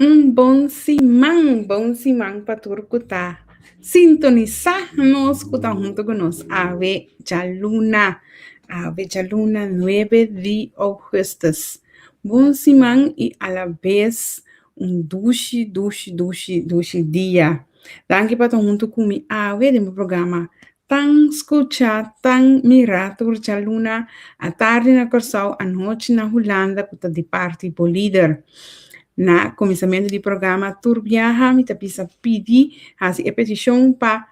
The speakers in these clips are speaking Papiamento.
Un bon siman, bon siman pa tur ku ta sintonisá nos, ku ta huntu ku nos awe djaluna, awe djaluna nuebe di ougùstùs. Bon siman i alabes un dushi, dushi, dushi, dushi dia. Danki pa ta huntu ku mi awe den bo programa Tan skuchá, tan mirá tur djaluna atardi na Kòrsou, anochi na Hulanda ku ta di parti bo lider. Na kuminsamentu di programa tur biaha mi ta bisa pidi hasi e petishon pa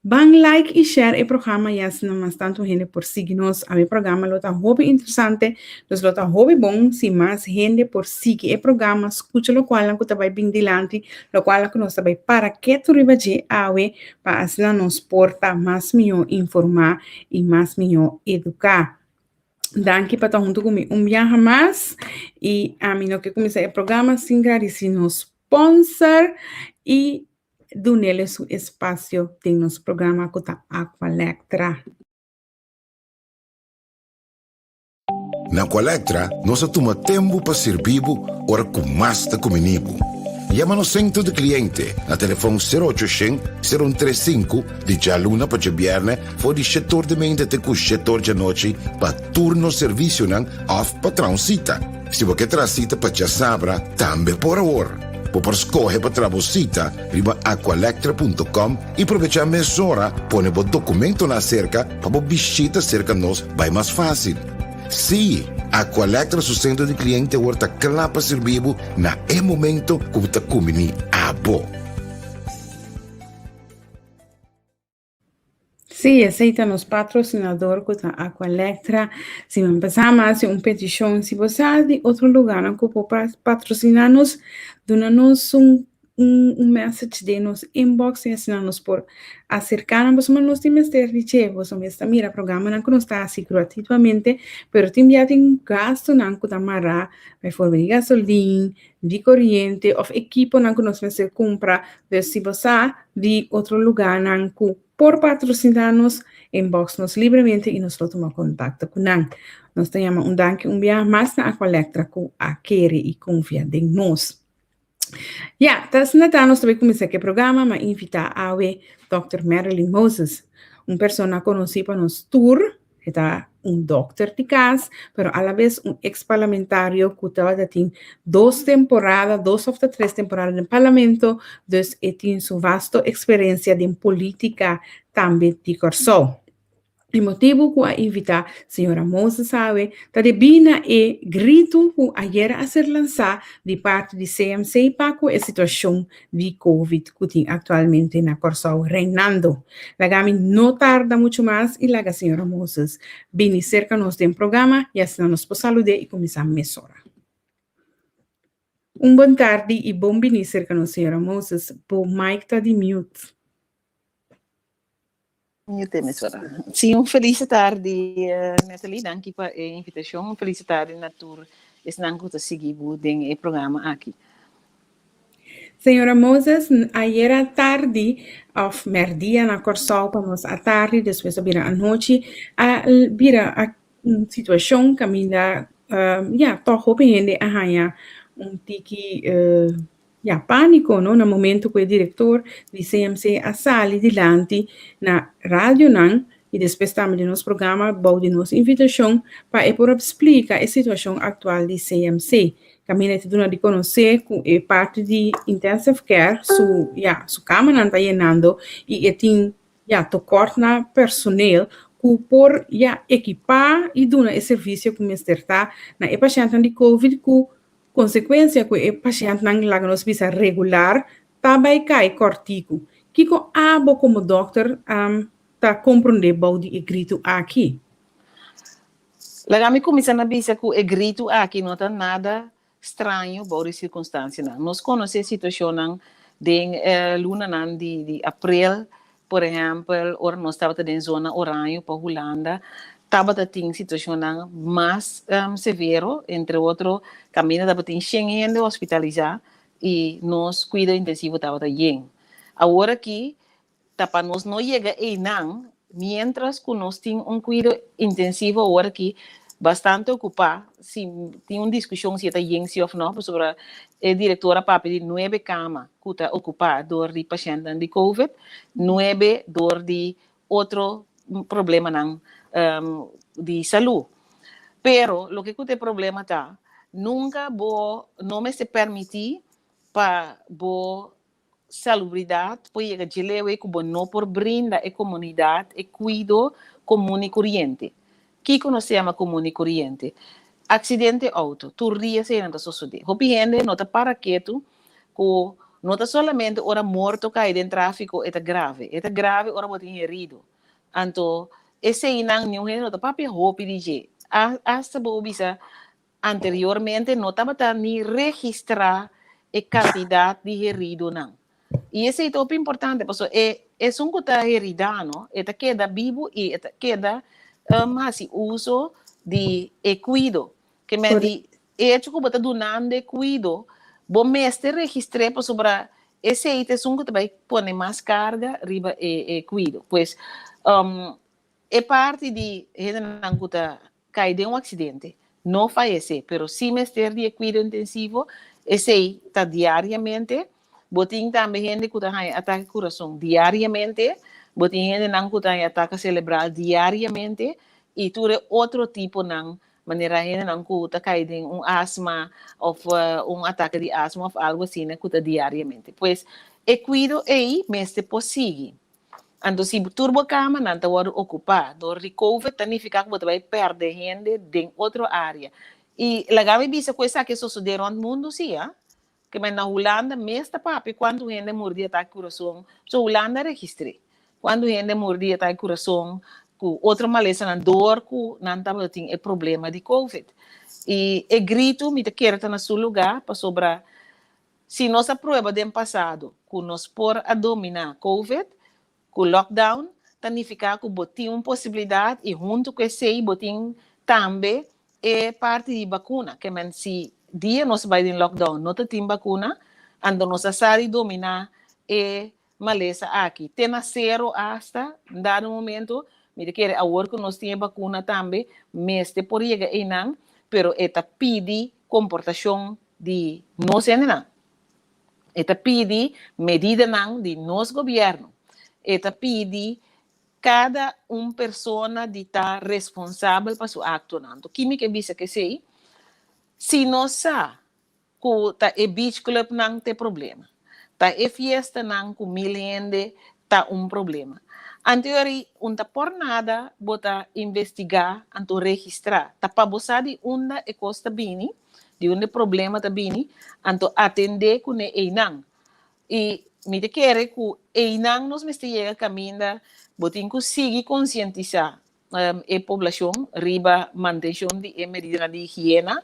ban like i share e programa i asina mas tantu hende por sigui nos. Awe programa lo ta hopi interesante, dus lo ta hopi bon si mas hende por sigui e programa, skucha lokualnan ku ta bai bin dilanti, lokualnan ku nos ta bai para ketu riba dje awe pa asina nos por ta mas mihó informá i mas mihó eduká. Danki pa ta huntu ku mi un biaha mas i ami no ke kuminsá e programa sin gradisí nos sponsor i dunele su espasio den nos programa ku ta Aqualectra. Na Aqualectra nos a tuma tempu pa sirbi bo ora ku mas ta kumini bo. Yama nos sentro di kliente na telefon sero ocho shen, sero un tres sinku di djaluna pa djabièrnè for di shete or di meinta te ku shete or djanochi pa tur nos servisionan òf pa traha un sita. Si bo ke traha sita pa djasabra tambe por awor. Bo por skohe pa traha bo sita riba aqualectra punto com i probechá mesora pone bo dokumentonan aserka Pa bo bishita serka nos bai mas fásil. Sí, Aqualectra su sentro di kliente awor ta kla pa sirbi bo na e momento ku bo ta kumbiní abo. Sí, esei ta nos patrosinador ku ta Aqualectra. Siman pasá mi a hasi un petishon, si bo sa di otro lugánan ku por patrosiná nos, duna nos un un message den nos inbox y asina nos por acerca nan pasobra nos tin mester di dje boso mes ta mira programanan cu nos ta haci gratuitamente pero tin bia tin gastonan cu ta mara bijvoorbeeld di gasolin, di coriente of equiponan cu nos mester cumpra dus si bo sa di otro lugarnan cu por patrocina nos inbox nos libremente y nos lo tuma contacto cu nan. Nos ta yama un danki un bia mas na Aqualectra cu a kere y confia den nos. Ya, ta asina ta nos ta bai kuminsá ku e programa. Mi a invitá awe dòkter Marilyn Moses, un persona konosí pa nos tur. E ta un dòkter di kas, pero alabes un eks parlamentario ku tabata tin dos temporada, dos òf ta tres temporada den parlamento, dus e tin su vasto eksperensia den polítika tambe di Kòrsou. E motibu ku a invitá señora Moses awe ta debí na e gritu ku ayera a ser lansá di parti di CMC pa ku e situashon di Covid ku tin aktualmente na Kòrsou reinando. Laga mi no tarda muchu mas i laga señora Moses bini serka nos den programa i asina nos por salud'é i kuminsá mesora. Un bon tardi i bon bini serka nos señora Moses. Bo mic ta di mute. Mute mesora. Sí, un feliz tardi, Natalie. Danki pa e invitacion. Un feliz tardi na tur esnan ku ta sigui bo den e programa aki. Señora Moses, ayera tardi of merdia na Kòrsou pa nos atardi, despues a bira anochi, a bira a un situashon kaminda ya tòg hopi hende a haña un tiki Ya, pániko, no, na momento ku e direktor di CMC a sali dilanti na radionan i despues tambe den nos programa bou di nos invitashon pa e por a splika e situashon aktual di CMC. Kaminda e ta duna di konosé ku e parti di intensive care su, ya, su kamanan ta yenando i e tin, ya, tokòrt na personeel ku por, ya, ekipá i duna e servisio ku mester ta na e pashèntnan di covid ku Konsekuensia ku e pashèntnan laga nos bisa regular ta bai kai kòrtiku. Kiko abo komo dòkter ta komprondé bou di e gritu aki? Laga mi kuminsá na bisa ku e gritu aki no ta nada straño bou di sirkunstansianan. Nos konosé situashonnan den lunanan di aprel Por ehèmpel, ora nos tabata den zona oraño pa Hulanda, tabata tin situashonnan mas severo, entre otro kaminda tabatin shen hende hospitalisá i nos kuido intensivo tabata yen. Awor aki ta pa nos no yega einan, miéntras ku nos tin un kuido intensivo awor aki. bastante okupá, si tin un diskushon si e ta yen si òf no, pasobra e direktor a papia di nuebe kama ku ta okupá dor di pashèntnan di covid, nuebe dor di otro problemanan di salú. Pero loke ku ta e problema ta, nunka bo no mester permití pa bo salubridat por yega dje lewe ku bo no por brinda e komunidat e kuido komun i kuriente. Kiko nos ta yama komun i kuriente? Aksidente outo, tur dia eseinan ta sosodé. Hopi hende no ta para ketu ku no ta solamente ora morto kai den tráfiko e ta grave, e ta grave ora bo tin herido. Anto eseinan niun hende no ta papia hopi di dje. Asta bo bisa Anteriormente no tabata ni registrá e kantidat di heridonan. I esei ta hopi importante pasobra e esun ku ta heridá no, e ta keda bibu i e ta keda hasi uso di e kuido. Ke men di e echo ku bo ta dunando e kuido, bo mester registr'é pasobra esei ta esun ku ta bai pone mas karga riba e kuido. Pues e parti di hendenan ku ta kai den un aksidente, no fayesé, pero sí mester di e kuido intensivo, esei ta diariamente. Bo tin tambe hende ku ta haña atake kurason diariamente, bo tin hendenan ku ta haña atake selebral diariamente i tur e otro tiponan, manera hendenan ku ta kai den un asma òf un atake di asma òf algu asina ku ta diariamente. Pues e kuido ei mester por sigui. Anto si tur bo kamanan ta wòrdu okupá dor di covid ta nifiká ku bo ta bai pèrdè hende den otro área. I laga mi bisa ku esaki a sosodé rònt mundu sí, a. Ke men na Hulanda mes ta papia kuantu hende muri di atake kurason. So Hulanda a registr'é kuantu hende muri di atake kurason ku otro malesanan dor ku nan tabatin e problema di covid. I e gritu mi ta kere ta na su lugá pasobra Si nos a prueba den pasado ku nos por a dominá Covid ku lockdown, ta nifiká ku bo tin un posibilidat i huntu ku esei bo tin tambe e parti di bakuna. Ke men si dia nos bai den lockdown no ta tin bakuna, anto nos a sa di dominá e malesa aki te na sero asta dado momento. Mi ta kere awor ku nos tin e bakuna tambe mester por yega einan, pero e ta pidi komportashon di nos hendenan. E ta pidi medidanan di nos gobierno. E ta pidi kada un persona di ta responsabel pa su actonan. Anto ki mi ke bisa ku esei? Si nos sa ku ta e beach clubnan ta e problema, ta e fiestanan ku mil hende ta un problema, anto yori un ta por nada bo ta investiga anto registra. Ta pa bo sa di unda e kos ta bini. Di unda e problema ta bini, anto atendé kuné einan. I mi ta kere ku einan nos mester yega kaminda bo tin ku sigui konsientisá e poblashon riba mantenshon di e medidanan di higiena.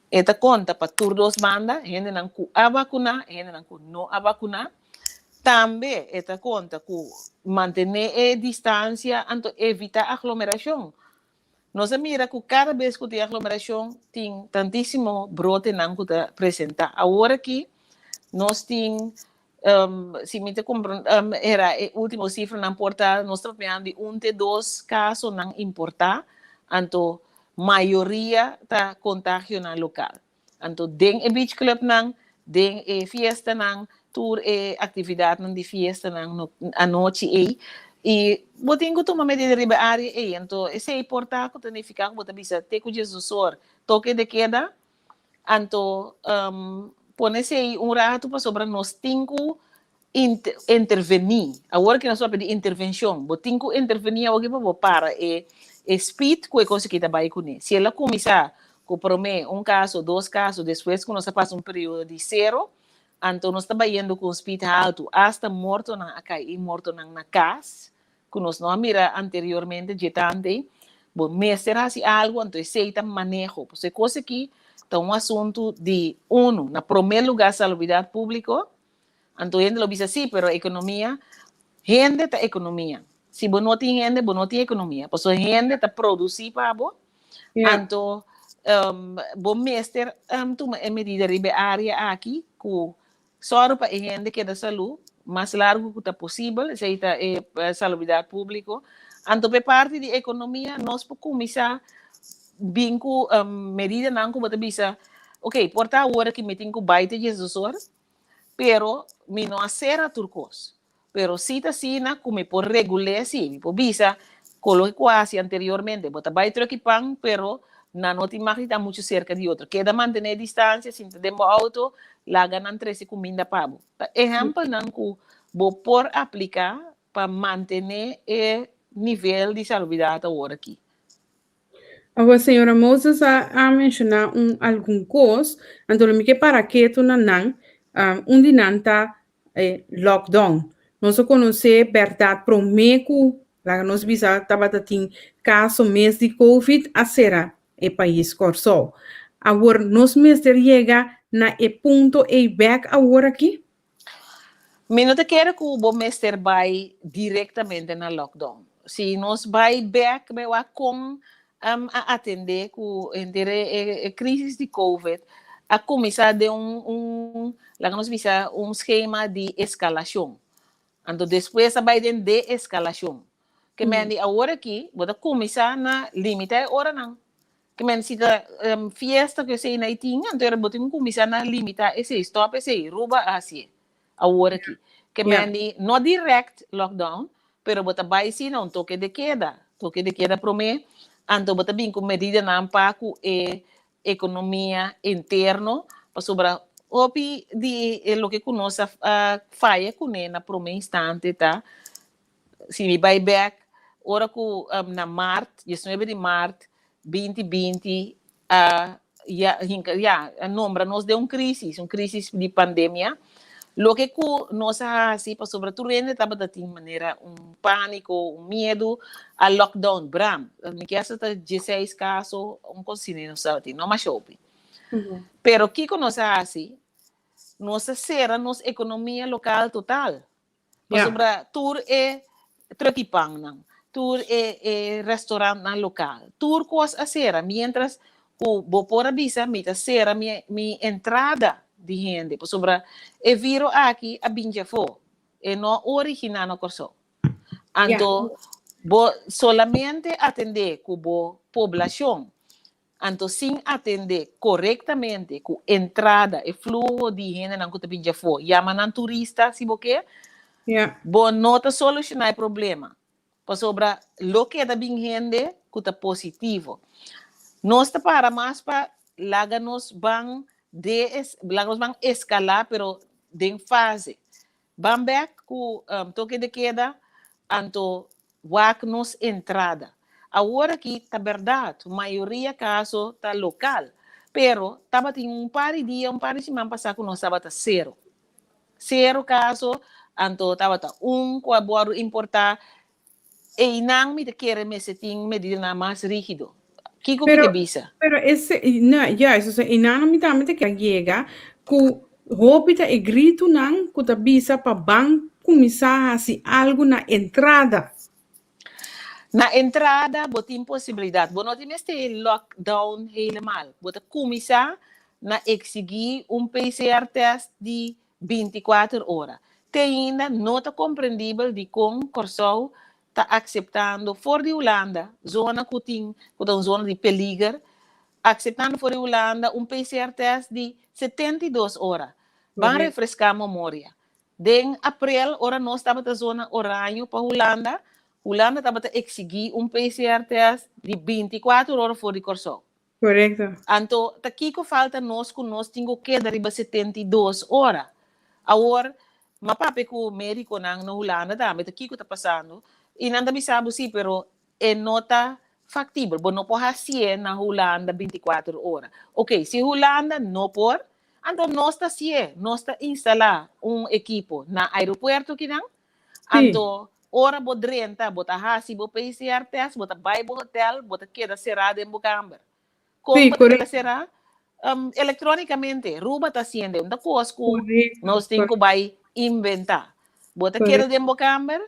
E ta konta pa tur dos banda, hendenan ku a bakuná i hendenan ku no a bakuná. Tambe e ta konta ku mantené e distansia anto evitá aglomerashon. Nos a mira ku kada bes ku tin aglomerashon tin tantísimo brotenan ku ta presentá. Awor aki nos tin, si mi ta era e último sifranan por ta nos ta papiando di un te dos kasonan importá, anto mayoria ta kontagionan lokal. Anto den e beach clubnan, den e fiestanan, tur e actividadnan di fiestanan anochi ei, y bo tin cu tuma medida riba e area ei. Anto esei por ta cu ta nifica cu bo ta bisa te cu Jesus or toke de keda, anto pone esei un ratu pasobra nos tin cu intervení. Awor ki nos papia di intervencion, bo tin cu intervení awor ki pa bo para e e speed cu e cos aki ta bay cune. Si el a cuminsa cu prome un caso, dos caso, despues cu nos a pasa un periodo di cero, anto nos ta bayendo cu un speed halto, hasta mortonan a cay y mortonan na cas, cu nos no a mira anteriormente dje tante, bo mester haci algo, anto esey ta maneho. Pasobra e cos aki ta un asunto di, uno, na prome lugar salubridad publico, Anto hende lo bisa sí, pero economia, hende ta economia. Si bo no tin hende, bo no tin economia. Pasobra hende ta produci pa bo. Anto bo mester tuma e medida riba e area aki ku sòru pa e hende keda salú mas largu ku ta posibel, esei ta e salubridad públiko. Anto pa e parti di economia nos por kuminsá. Bin ku medidanan ku bo ta bisa, ok, por ta awor aki mi tin ku bai te 12 or, pero mi no a sera tur kos. Pero si ta asina ku mi por regul'é si, mi por bisa ku loke ku a hasi anteriormente, bo ta bai tròki pan, pero nan no tin mag di ta muchu serka di otro. Keda mantené distansia, sinta den bo outo, laga nan trese kuminda pa bo. Ta ehèmpelnan ku bo por apliká pa mantené e nivel di salubridat awor aki. Awor, señora Moses a menshoná un algun kos, anto lo mi ke para ketu na nan. Un di nan ta e lockdown. Nos a konosé bèrdat promé ku laga nos bisa tabata tin kaso mes di covid a sera e pais Kòrsou. Awor nos mester yega na e punto ei bèk awor aki? Mi no ta kere ku bo mester bai direktamente na lockdown. Si nos bai bèk bai wak kon a atendé ku henter e krisis di covid a kuminsá den un laga nos bisa un skema di eskalashon. Anto despues a bai den deeskalashon. Ke men di awor aki bo ta kuminsá na limitá e oranan. Ke men si ta fiesta ku esei na i tin, anto era bo tin ku kuminsá na limitá esei, stòp esei, Ruba a hasié awor aki. Ke men di no dirèkt lockdown, pero bo ta bai si na un toke de keda, toke de keda promé, anto bo ta bin ku medidanan pa ku e ekonomia interno, pasobra hopi di e loke ku nos a faya kuné na promé instante ta, Si mi bai bek ora ku na mart, 19 di mart 2020 a ya hinka ya a nombra nos den un krisis, un krisis di pandemia. Loke ku nos a hasi pasobra tur hende tabata tin manera un pániko, un miedu, a lockdown bram. Mi ke hasta ta 16 kaso, un kos asina nos tabatin, no masha hopi. Pero kiko nos a hasi? Nos a sera nos ekonomia lokal total. Pasobra tur e trukipannan, tur e e restaurantnan lokal, tur kos a sera, mientras ku bo por a bisa mi ta sera mi mi entrada di hende, pasobra e viro aki a bin djafó, e no a originá na Kòrsou. Anto bo solamente atendé ku bo poblashon. Anto sin atendé korektamente ku entrada, e fluho di hendenan ku ta bin djafó, yama nan turista si bo ke, bo no ta solushoná e problema. Pasobra lo keda bin hende ku ta positivo. Nos ta para mas pa laga nos ban de laga nos ban eskalá pero den fase. Ban bek ku toke de keda, anto wak nos entrada. Awor aki ta bèrdat, mayoria kaso ta lokal, pero tabatin un par di dia, un par di siman pasá ku nos tabata sero. Sero kaso, anto tabata un ku a wòrdu importá. Einan mi ta kere mester tin medidanan mas rígido. Kiko mi ta bisa? Pero ese, no, juist, osea, einan mi tambe ta kere yega ku hopi ta e gritunan ku ta bisa pa ban kuminsá hasi algu na entrada. Na entrada bo tin posibilidat. Bo no tin mester lockdown helemaal. Bo ta kuminsá na eksigí un PCR test di 24 ora. Te ainda no ta komprendibel dikon Kòrsou ta akseptando for di Hulanda, zona ku tin ku ta un zona di peliger, akseptando for di Hulanda un PCR test di 72 ora. Ban refreská momoria. Den aprel ora nos tabata zona oraño pa Hulanda, Hulanda tabata eksigí un PCR test di 24 ora for di Kòrsou. Korekto. Anto ta kiko falta nos ku nos tin ku keda riba 72 ora? Awor, m'a papia ku médikonan na Hulanda tambe ta kiko ta pasando i nan ta bisa bo si, pero e no ta faktibel. Bo no por hasié na Hulanda 24 ora. Oke, si Hulanda no por, anto nos ta hasié. Nos ta instalá un ekipo na aeropuerto kinan. Anto ora bo drenta, bo ta hasi bo PCR test, bo ta bai bo hotel, bo ta keda será den bo kamber. Kon bo ta keda será? Elektronikamente, Ruba ta hasiendo, un ta kos ku nos tin ku bai inventá. Bo ta keda den bo kamber,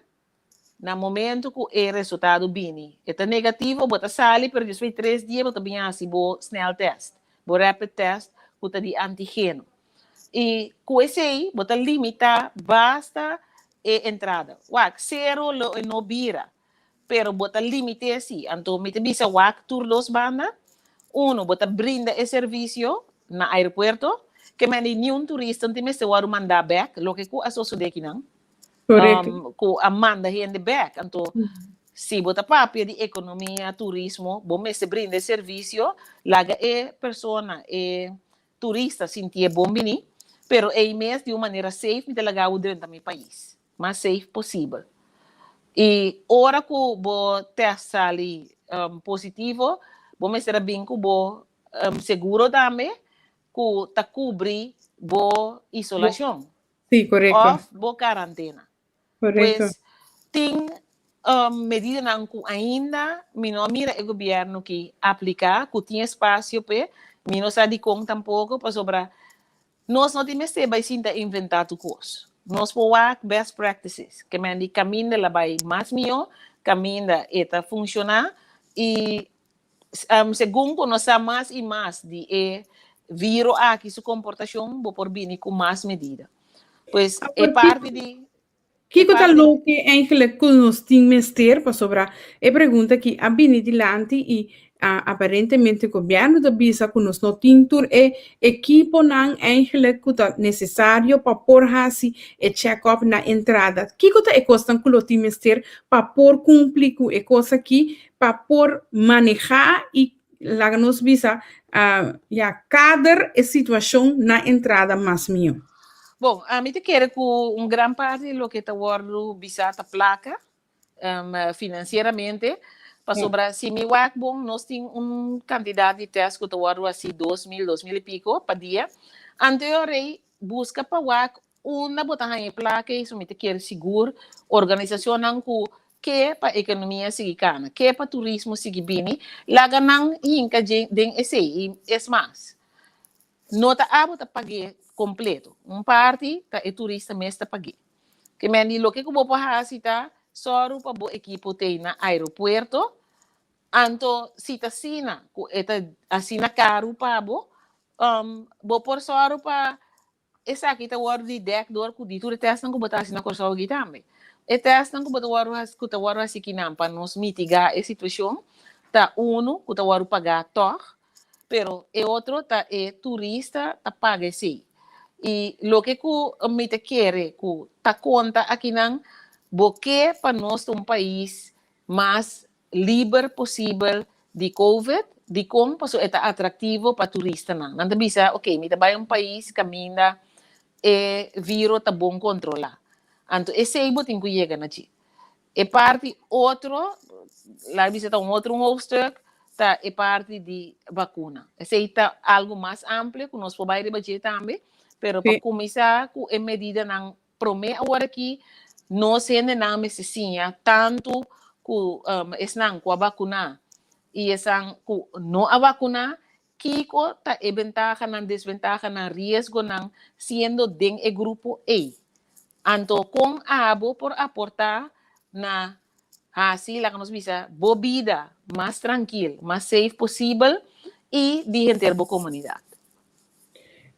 na momento ku e resultado bini, e ta negativo, bo ta sali, pero despues di 3 dia bo ta bin hasi bo snel test, bo rapid test ku ta di antigeno. I ku esei bo ta limitá basta e entrada. Wak, sero lo e no bira, pero bo ta limit'é sí. Anto mi ta bisa wak tur dos banda. Uno, bo ta brinda e servisio na aeropuerto, ke men di niun turista no tin mester wòrdu mandá bèk, loke ku a sosodé kinan, ku a manda hende bèk. Anto, si bo ta papia di ekonomia, turismo, bo mester brinda e servisio, laga e persona, e turista sintié bon biní, pero ei mes di un manera safe mi ta laga bo drenta mi pais, mas safe posibel. I ora ku bo tèst sali positivo, bo mester a bin ku bo seguro tambe ku ta kubri bo isolashon òf bo karantena. Pues tin medidanan ku ainda mi no a mira e gobièrnu ki apliká, ku tin espasio p'e, mi no sa dikon tampoko, pasobra nos no tin mester bai sinta inventá tur kos. Nos por wak best practices, ke men di kaminda la bai mas mihó, kaminda e ta funshoná i segun ku nos sa mas i mas di e viro aki su komportashon, bo por bini ku mas medida. Pues e parti di Kiko ta loke eigenlijk ku nos tin mester? Pasobra e pregunta aki a bini dilanti i aparentemente gobièrnu ta bisa ku nos no tin tur e ekiponan eigenlijk ku ta nesesario pa por hasi e check-up na entrada. Kiko ta e kosnan ku lo tin mester pa por kumpli ku e kos aki, pa por manehá i laga nos bisa ya kader e situashon na entrada mas mihó? Bon, ami ta kere ku un gran parti di loke ta wòrdu bisá ta plaka finansieramente, pasobra si mi wak bon nos tin un kantidat di tèst ku ta wòrdu hasi 2000, 2000 i piko pa dia. Anto rei buska pa wak Unda bo ta haña e plaka ei? So mi ta kere sigur organisashonnan ku ke pa ekonomia sigui kana, ke pa turismo sigui bini, laga nan hinka den esei. I es mas, no ta abo ta pag'é kompleto, un parti ta e turista mes ta pag'é. Ke men di loke ku bo por hasi ta sòru pa bo ekipo t'ei na aeropuerto, anto si ta asina ku e ta asina karu pa bo, bo por sòru pa Esaki ta wòrdu di dèk dor ku di tur e tèstnan ku bo ta hasi na Kòrsou aki tambe. E tèstnan ku bo ta wòrdu hasi ku ta wòrdu hasi kinan pa nos mitigá e situashon ta unu ku ta wòrdu pagá tòg, pero e otro ta e turista ta paga esei. I loke ku mi ta kere ku ta konta akinan, bo ke pa nos ta un pais mas liber posibel di covid, dikon? Pasobra e ta atraktivo pa turistanan. Nan ta bisa, ok, mi ta bai un pais kaminda e viro ta bon kontrolá. Anto esei bo tin ku yega na dje. E parti otro, laga bisa ta un otro un hoofdstuk, ta e parti di bakuna. Esei ta algu mas amplio ku nos por bai riba dje tambe, pero pa kuminsá ku e medidanan Promé awor aki nos hendenan mester siña tantu ku esnan ku a bakuná i esnan ku no a bakuná kiko ta e bentahanan, desbentahanan, riesgonan siendo den e grupo ei. Anto kon abo por aportá na hasi, laga nos bisa, bo bida mas trankil, mas safe posibel i di henter bo komunidat.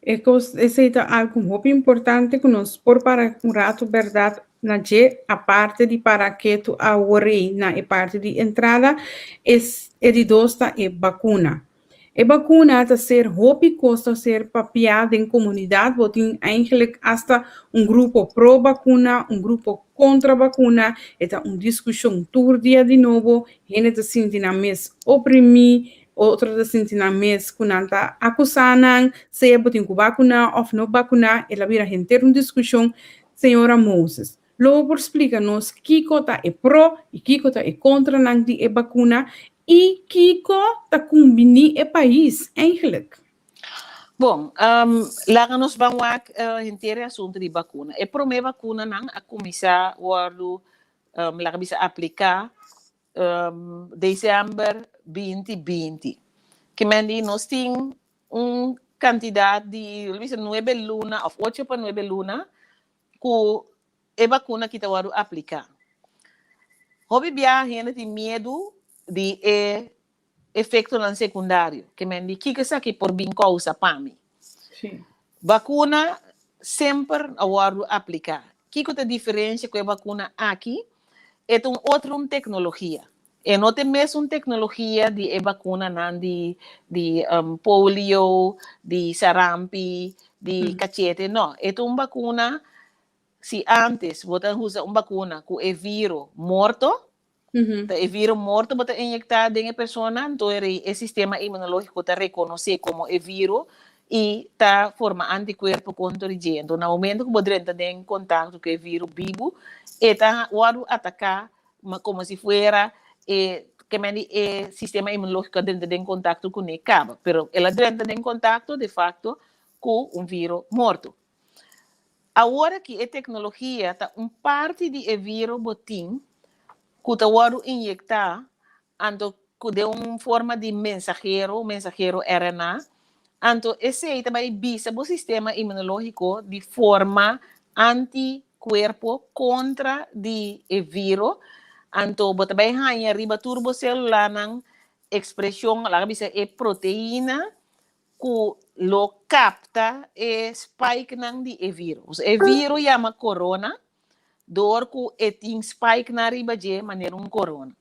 E kos esei ta algu hopi importante ku nos por para un ratu bèrdat na dje, aparte di para ketu awor ei na e parti di entrada, es e di dos ta e bakuna. E bakuna ta ser hopi kos ta ser papiá den komunidat, bo tin eigenlijk asta un grupo pro bakuna, un grupo kontra bakuna, e ta un diskushon tur dia di nobo, hende ta sinti nan mes oprimí, Otro ta sinti nan mes ku nan ta akusá nan, sea bo tin ku bakuná òf no bakuná, e la bira henter un diskushon. Señora Moses, lo bo por splika nos kiko ta e pro i kiko ta e kontranan di e bakuna i kiko ta kumbiní e pais eigenlijk? Bon, laga nos ban wak henter e asuntu di bakuna. E promé bakunanan a kuminsá wòrdu, laga bisa apliká December 2020. Ke men di nos tin un kantidat di, lo bisa nuebe luna òf ocho pa nuebe luna ku e bakuna aki ta wòrdu apliká. Hopi biaha hende tin miedu di e efektonan sekundario. Ke men di kiko esaki por bin kousa pa mi? Bakuna semper a wòrdu apliká. Kiko ta diferensia ku e bakuna aki? E ta un otro un teknologia. E no ta e mesun teknologia di e bakunanan di di polio, di sarampi, di kachete, no. E ta un bakuna, si antes bo ta usa un bakuna ku e viro morto, ta e viro morto bo ta inyekta den e persona, anto e sistema imunológiko ta rekonosé komo e viro i ta forma antikuerpo kontra di dje. Anto na momento ku bo drenta den kontakto ku e viro bibu, e ta wòrdu ataká komo si fuera e ke men di e sistema inmunológiko a drenta den kontakto kuné kaba, pero el a drenta den kontakto de fakto ku un viro morto. Awor aki e teknologia ta un parti di e viro bo tin ku ta wòrdu inyektá anto ku den un forma di mensahero, mensahero RNA, anto esei ta bai bisa bo sistema inmunológiko di forma anti kuerpo kontra di e viro, anto bo ta bai haña riba tur bo sélulanan ekspreshon, laga bisa e proteina ku lo kapta e spikenan di e viro. E viro yama korona dor ku e tin spikenan riba dje manera un korona.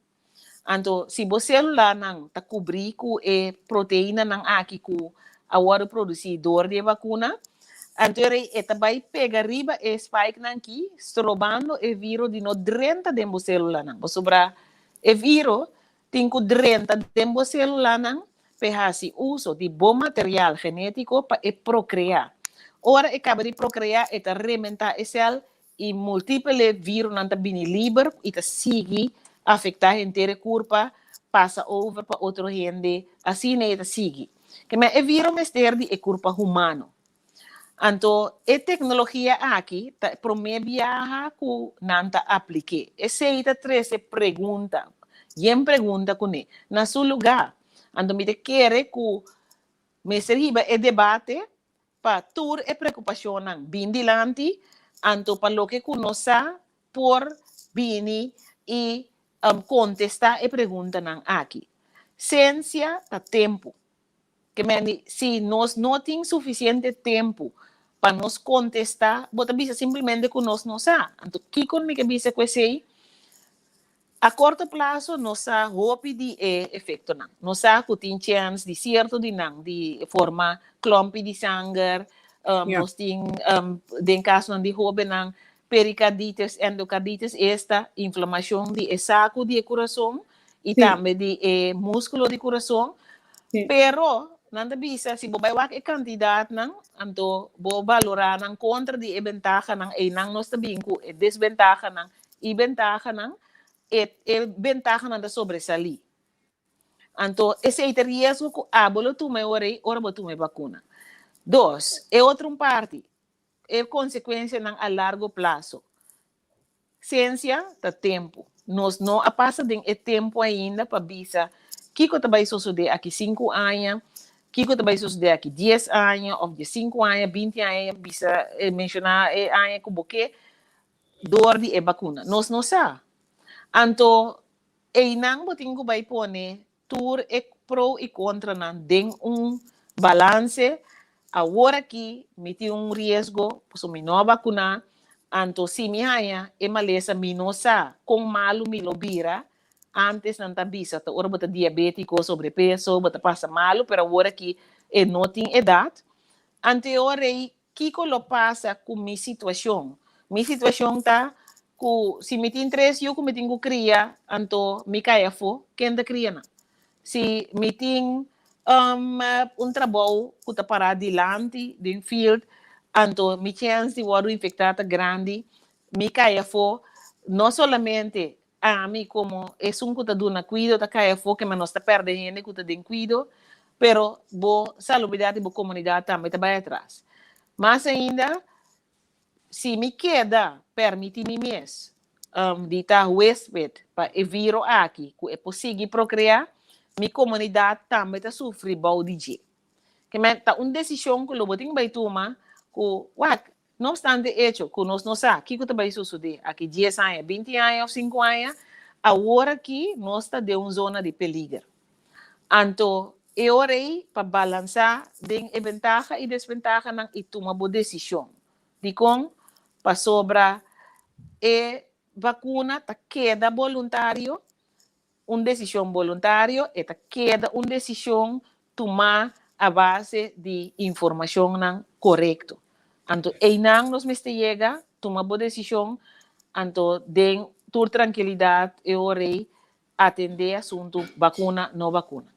Anto si bo sélulanan ta kubrí ku e proteinanan aki ku a wòrdu produsí dor di e bakuna, anto e rei e ta bai pega riba e spikenan aki, strobando e viro di no drenta den bo sélulanan. Pasobra e viro tin ku drenta den bo sélulanan pa e hasi uso di bo material genétiko pa e prokreá. Ora e kaba di prokreá e ta rementá e sèl I multipele virunan ta bini liber i ta sigui afektá henter e kurpa, pasa over pa otro hende, asina e ta sigui. Keme e viru mester di e kurpa humano. Anto e teknologia aki ta e promé biaha ku nan ta aplik'é. Esei ta trese pregunta, yen pregunta kuné, na su lugá. Anto mi ta kere ku mester hiba e debate pa tur e preokupashonnan bin dilanti, anto pa loke ku nos sa por bini i kontestá e preguntanan aki. Siensia ta tempu. Ke mende si nos no tin sufisiente tempu pa nos kontestá, bo ta bisa simplemente ku nos no sa. Anto kiko mi ke bisa ku esei? A korto plaso nos sa hopi di e efektonan. Nos sa ku tin chèns di sierto di nan di forma klòmpi di sanger, nos tin den kasonan di hóbennan perikarditis, endokarditis, esta inflamashon di e saku di e kurason i tambe di e múskulo di kurason. Pero nan ta bisa si bo bai wak e kantidatnan anto bo balorá nan kontra di e bentahanan, einan nos ta bin ku e desbentahanan i bentahanan, e e bentahanan ta sobresalí. Anto esei ta riesgo ku abo lo tuma e ora ei ora bo tuma e bakuna. Dos, e otro un parti, e konsekuensianan a largo plaso. Siensia ta tempu. Nos no a pasa den e tempu ainda pa bisa kiko ta bai sosodé aki sinku aña, kiko ta bai sosodé aki dies aña òf diesinku aña, binti aña, bisa menshoná e aña ku bo ke. Dor di e bakuna. Nos no sa. Anto einan bo tin ku bai pone tur e pro i kontranan den un balanse. Awor aki mi tin un riesgo pasobra mi no a bakuná, anto si mi haña e malesa mi no sa kon malu mi lo bira. Antes nan ta bisa ta ora bo ta diabétiko, sobrepeso, bo ta pasa malu, pero awor aki e no tin edat. Anto e ora ei Kiko lo pasa ku mi situashon? Mi situashon ta ku si mi tin tres yu ku mi tin ku kria, anto mi kai afó, ken ta kria nan? Si mi tin un trabou ku ta pará dilanti den field, anto mi chèns di wòrdu infektá ta grandi, mi kai afó, no solamente Ami komo esun ku ta duna kuido ta kai afó kema nos ta pèrdè hende ku ta den kuido, pero bo salubridat di bo komunidat tambe ta bai atras. Mas ainda, si mi keda pèrmití mi mes di ta huésped pa e viro aki ku e por sigui prokreá, mi komunidat tambe ta sufri bou di dje. Kema ta un desishon ku lo bo tin bai tuma ku, wak, No obstante echo ku nos no sa kiko ta bai sosodé aki dies aña, binti aña òf sinku aña, awor aki nos ta den un zona di peliger. Anto e ora ei pa balansá den e bentaha i desbentahanan i tuma bo desishon. Dikon? Pasobra e bakuna ta keda boluntario. un desishon boluntario, e ta keda un desishon tumá a base di informashonnan korekto. Anto einan nos mester yega, tuma bo desishon, anto den tur trankilidat e ora ei atendé asuntu bakuna no bakuna.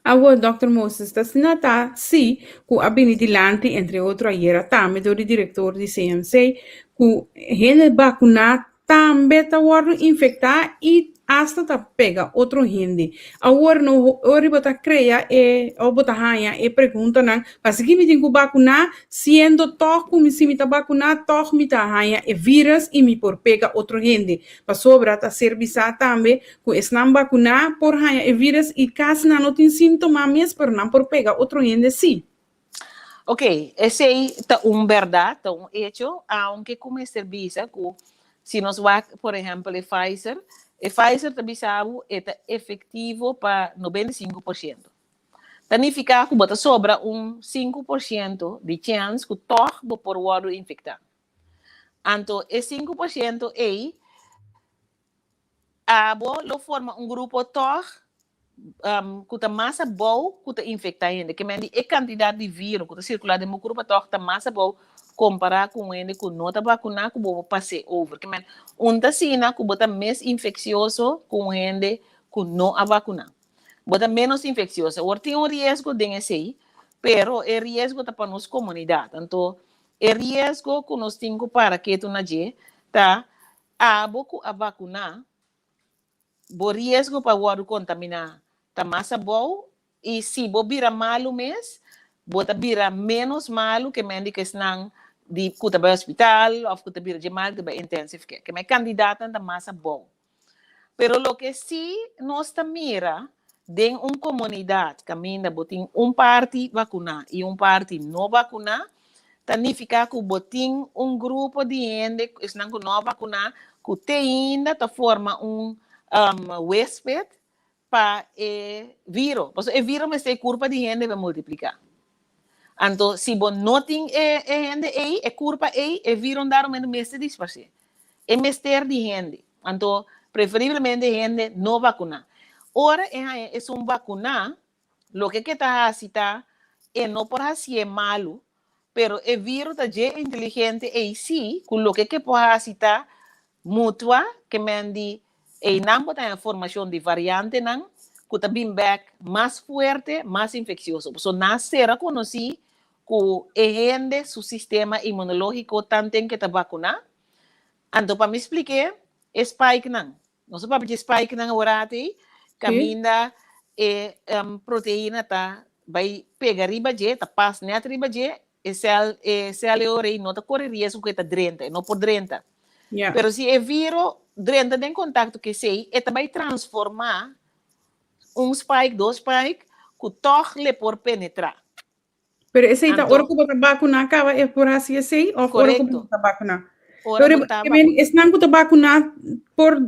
Awor, Dòkter Moses ta asina ta si ku a bini dilanti, entre otro ayera tambe dor di direktor di CMC, ku hende bakuná tambe ta wòrdu infektá i asta ta pega otro hende. Awor no ora bo ta krea e òf bo ta haña e preguntanan, Pasiki mi tin ku bakuná siendo tòg ku mi si mi ta bakuná tòg mi ta haña e vírus i mi por pega otro hende? Pasobra ta ser bisá tambe ku esnan bakuná por haña e vírus i kasi nan no tin síntoma mes pero nan por pega otro hende sí. Ok, esei ta un bèrdat, ta un echo, aunke ku mester bisa ku si nos wak por ehèmpel e Pfizer, e Pfizer ta bisa bo e ta efektivo pa 95%. Ta nifiká ku bo ta sobra un 5% di chèns ku tòg bo por wòrdu infektá. Anto e 5% ei abo lo forma un grupo tòg ku ta mas abou ku ta infektá hende. Ke men di e kantidat di viro ku ta sirkulá den bo kurpa tòg ta mas abou kompará ku un hende ku no ta bakuná ku bo por pas'é over. Ke men un ta asina ku bo ta mes infeksioso ku un hende ku no a bakuná. Bo ta ménos infeksioso. Awor tin un riesgo den esei, pero e riesgo ta pa nos komunidat. Anto e riesgo ku nos tin ku para ketu na dje ta Abo ku a bakuná, bo riesgo pa wòrdu kontaminá ta mas abou i si bo bira malu mes, bo ta bira ménos malu ke men di ku esnan di ku ta bai hospital òf ku ta bira dje mal ku ta bai intensive care. Ke men e kandidatnan ta mas abou. Pero loke sí nos ta mira den un komunidat kaminda bo tin un parti bakuná i un parti no bakuná, ta nifiká ku bo tin un grupo di hende, esnan ku no a bakuná, ku te ainda ta forma un wésped pa e viro. Pasobra e viro mester e kurpa di hende pa multipliká. Anto si bo no tin e hende ei, e kurpa ei, e viro ndaromente mester disparsé. E mester di hende. Anto preferiblemente hende no vakuná. Ora e haña esun vakuná, loke ke ta hasi ta e no por hasié malu, pero e viro ta dje inteligente ei sí ku loke ke por hasi ta mutua ke men di einan bo ta haña formashon di variantenan ku ta bin bèk mas fuerte, mas infeksioso. Pasobra nan a sera konosí ku e hende su sistema inmunológiko tanten ke ta vakuná. Anto pa mi splik'é e spikenan. Nos a papia di e spikenan awor ati, kaminda e proteina ta bai pega riba dje, ta pas nèt riba dje, e sèl e sèl e ora ei no ta kore riesgo ku e ta drenta, e no por drenta. Pero si e viro drenta den kontakto ku esei, e ta bai transformá un spike, dos spike, ku tòg le por penetrá. Pero esei ta ora ku bo ta bakuná kaba e por hasi esei òf ora ku bo no ta bakuná? Ora bo ta bakuná. Esnan ku ta bakuná por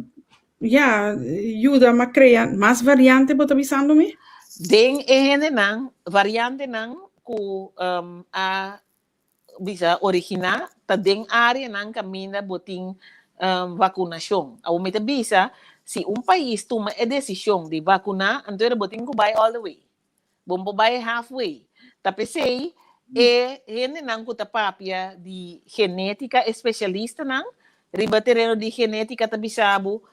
ya yuda ma krea mas variante bo ta bisando mi? Den e hendenan, variantenan ku a bisa originá ta den áreanan kaminda bo tin vakunashon. Awor mi ta bisa si un pais tuma e desishon di vakuná anto bo tin ku bai all the way. Bo por bai halfway. Ta p'esei e hendenan ku ta papia di genétika, e spesialistanan riba tereno di genétika ta bisa bo,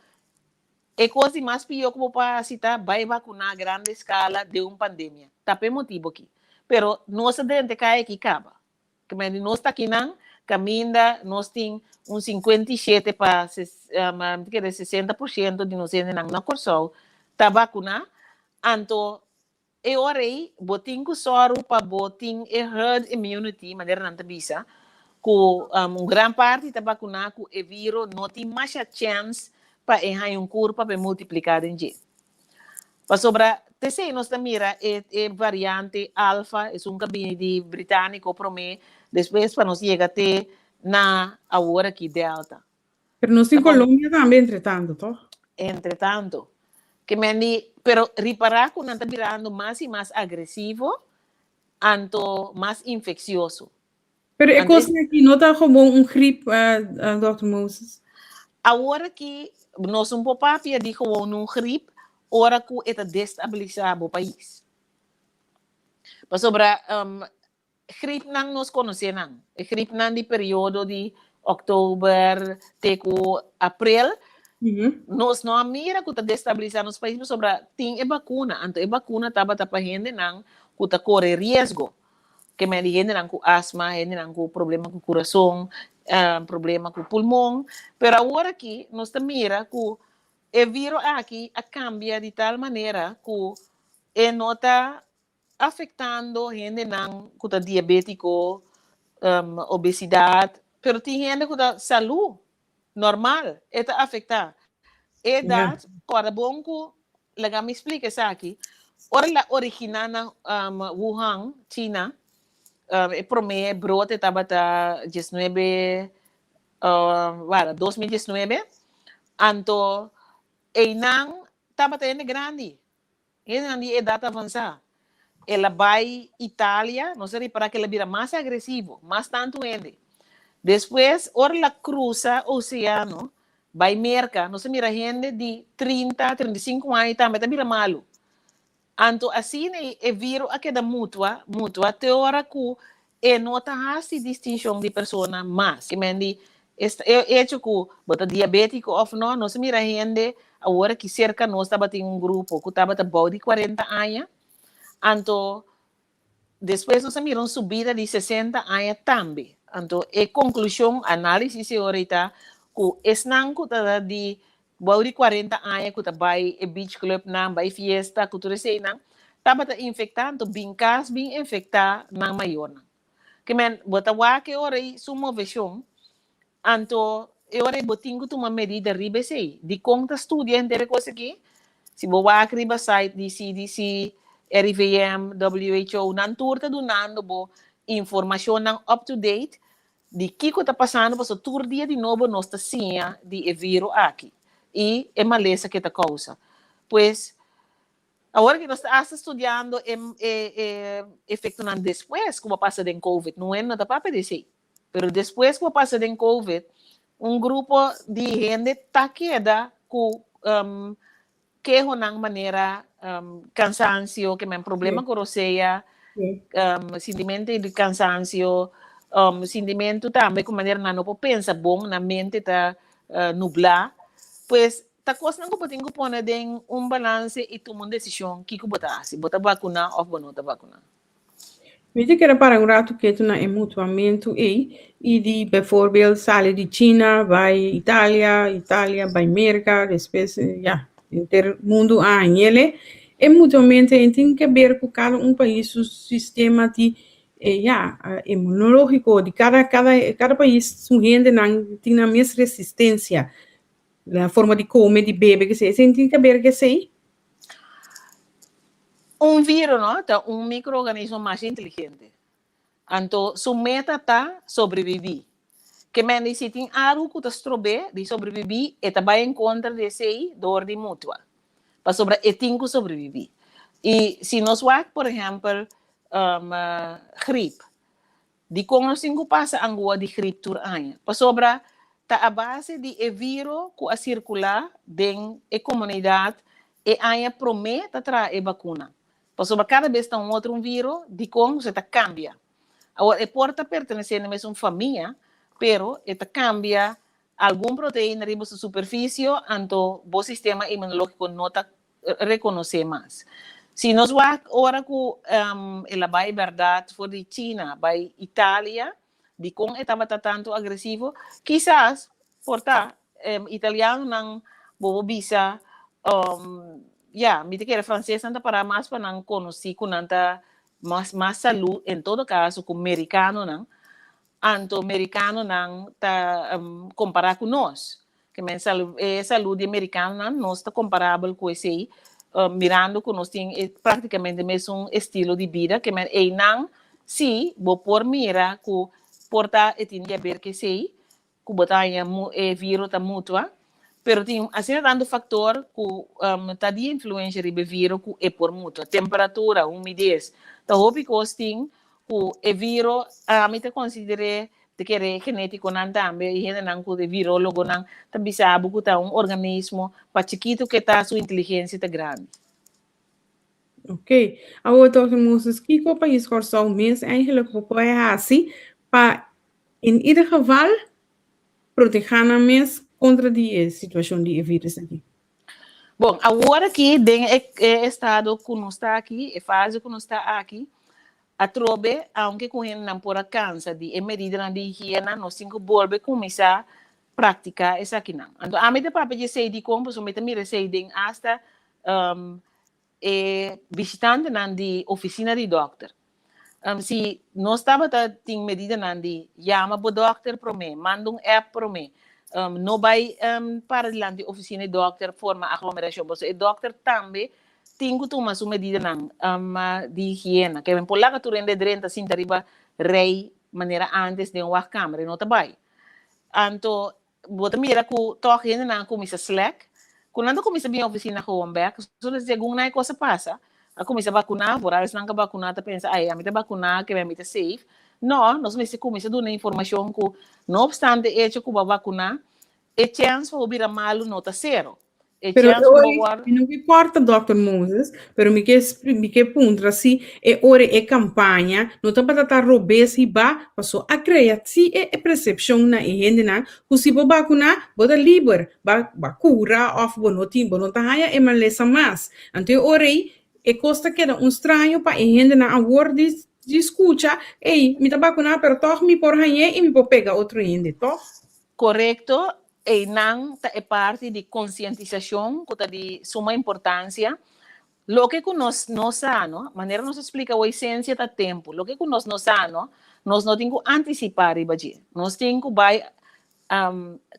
e kos di mas pió ku bo por hasi ta bai bakuná grande eskala den un pandemia. Ta p'e motibu aki. Pero nos a drenta e kai aki kaba. Kmedi nos ta akinan kaminda nos tin un 57 pa mi ta kere 60% di nos hendenan na Kòrsou ta bakuná. Anto e ora ei bo tin ku sòru pa bo tin e herd immunity, manera nan ta bisa, ku un gran parti ta bakuná ku e viro no tin masha chèns pa e haña un kurpa pa e multipliká den dje. Pasobra t'esei nos ta mira e e variante alfa, esun ku a bini di Britániko promé, despues pa nos yega te na awor aki delta. Pero nos tin Colombia tambe entre tanto, toch? Entre tanto. Ke men di, pero ripará ku nan ta birando mas i mas agresivo, anto mas infeksioso. Pero e kosnan aki no ta gewoon un grip, Dòkter Moses? Awor aki nos un por papia di gewoon un grip. ora ku e ta destabilisá bo pais. Pasobra gripnan nos konosé nan, e gripnan di periodo di òktober te ku aprel, nos no a mira ku ta destabilisá nos pais pasobra tin e bakuna, anto e bakuna tabata pa hendenan ku ta kore riesgo. Ke men di hendenan ku asma, hendenan ku problema ku kurason, problema ku pulmon. Pero awor aki nos ta mira ku e viro aki a kambia di tal manera ku e no ta afektando hendenan ku ta diabétiko, obesidat, pero tin hende ku ta salú, normal, e ta afektá. Edat, kòrda bon ku, laga mi splika esaki, ora el a originá na Wuhan, China, e promé brote tabata diesnuebe wara, 2019, anto einan tabata hende grandi, hendenan di edat avansá. El a bai Italia, nos a ripará ku el a bira mas agresivo, mas tantu hende. Despues, ora el a krusa oseano bai Merka, nos a mira hende di 30, 35 aña tambe ta bira malu. Anto asina e viro a keda mutua, mutua, te ora ku e no ta hasi distinshon di persona mas. Ke men di e echo ku bo ta diabétiko òf no, nos a mira hende awor aki serka nos tabatin un grupo ku tabata bou di 40 aña, anto despues nos a mira un subida di 60 aña tambe. Anto e konklushon, análisis e ora ei ta ku esnan ku ta di bou di 40 aña ku ta bai e beach clubnan, bai fiesta ku tur eseinan, tabata infektá, anto bin kas bin infektá nan mayornan. Ke men, bo ta wak e ora ei su moveshon, anto e ora ei bo tin ku tuma medida riba esei. Dikon ta studia henter e kos aki? Si bo wak riba site di CDC, RIVM, WHO, nan tur ta dunando bo informashonnan up to date di kiko ta pasando pasobra tur dia di nobo nos ta siña di e viro aki i e malesa ke ta kousa. Pues, awor ke nos ta asta studiando e e e efektonan despues ku bo pasa den covid, no hende no ta papia di esei, pero despues ku bo pasa den covid, un grupo di hende ta keda ku kehonan manera kansansio, ke men problema ku rosea, sintimentu di kansansio, sintimentu tambe ku manera nan no por pensa bon, nan mente ta nublá. Pues ta kosnan ku bo tin ku pone den un balanse i tuma un desishon kiko bo ta hasi, bo ta bakuná òf bo no ta bakuná. Mi ta kere para un ratu ketu na e mutuamentu ei i di bijvoorbeeld sali di China bai Italia, Italia bai Merka, despues ya, henter mundu a hañ'ele. E mutuamentu ei tin ke ber ku kada un pais su sistema di ya, inmunológiko di kada kada kada pais su hendenan tin nan mes resistensia, nan forma di kome, di bebe, kesei. Esei tin ke ber ku esei? Un viro no ta un microorganismo masha inteligente. Anto su meta ta sobreviví. Ke men di si tin algu ku ta strob'é di sobreviví, e ta bai en kontra di esei dor di mutua. Pasobra e tin ku sobreviví. I si nos wak por ehèmpel grip, Dikon nos tin ku pasa angua di grip tur aña? Pasobra ta a base di e viro ku a sirkulá den e komunidat e aña promé ta traha e bakuna. Pasobra kada bes ta un otro un viro, dikon se ta kambia. Awor e por ta pertenesé na mesun famia, pero e ta kambia algun proteina riba su superfisio, anto bo sistema inmunológiko no ta rekonosé mas. Si nos wak ora ku el a bai bèrdat for di China bai Italia, dikon e tabata tantu agresivo? Kisas por ta italianonan bo por bisa, ya, mi ta kere fransesnan ta pará mas pa nan konosí ku nan ta mas mas salú en todo kaso ku merikanonan, anto merikanonan ta kompará ku nos. Ke men salu e salud di merikanonan nos ta komparabel ku esei, mirando ku nos tin e praktikamente mesun estilo di bida, ke men einan si bo por mira ku por ta e tin di haber ku esei, ku bo ta haña e viro ta mutua, pero tin asina tantu faktor ku ta di influensha riba e viro ku e por mutua, temperatura, humides, ta hopi kos tin ku e viro ami ta konsider'é. Te kere geneticonan tambe y hendenan cu de virologonan ta bisa bo cu ta un organismo pa chikito ke ta su inteligencia ta grandi. Ok. Awor Dòkter Moses, kiko pais Kòrsou mes eigenlijk por por hasi pa in ieder geval protehá nan mes kontra di e situashon di e virus aki? Bon, awor aki den e e estado ku nos ta aki, e fase ku nos ta aki, atrobe, aunke ku hendenan por a kansa di e medidanan di higiena, nos tin ku bolbe kuminsá praktiká esakinan. Anto ami ta papia di esei dikon, pasobra mi ta mira esei den asta e bishitantenan di ofisina di dòkter. Si nos tabata tin medidanan di yama bo dòkter promé, manda un app promé, no bai para dilanti ofisina di dòkter forma aglomerashon, pasobra e dòkter tambe tin ku tuma su medidanan di higiena. Ke men por laga tur hende drenta sinta riba rei manera ántes den un wachtkamer, e no ta bai. Anto bo ta mira ku tòg hendenan a kuminsá slèk, ku nan ta kuminsá bin ofisina gewoon bèk, pasobra segun nan e kos a pasa, a kuminsá bakuná, vooral esnan ku a bakuná ta pensa, ai ami ta bakuná ke mi ta safe. No, nos mester kuminsá duna informashon ku no opstante echo ku bo a bakuná, e chèns pa bo bira malu no ta sero. E Pero chèns ku bo ora wòrdu. mi no ke kòrta Dòkter Moses, pero mi ke mi ke puntra si e ora e kampaña no tabata ta robes hibá, paso a krea si e persepshon na e hendenan ku si bo bakuná bo ta liber, ba ba kura òf bo no tin bo no ta haña e malesa mas. Anto e ora ei e kos ta keda un straño pa e hendenan awor di di skucha, ey mi ta bakuná pero tòg mi por hañ'é i mi por pega otro hende, tòg? Korekto, Einan ta e parti di konsientisashon ku ta di suma importansia. Loke ku nos no sa, no, manera nos a splika awor siensia ta tempu, loke ku nos no sa, no, nos no tin ku antisipá riba dje. Nos tin ku bai,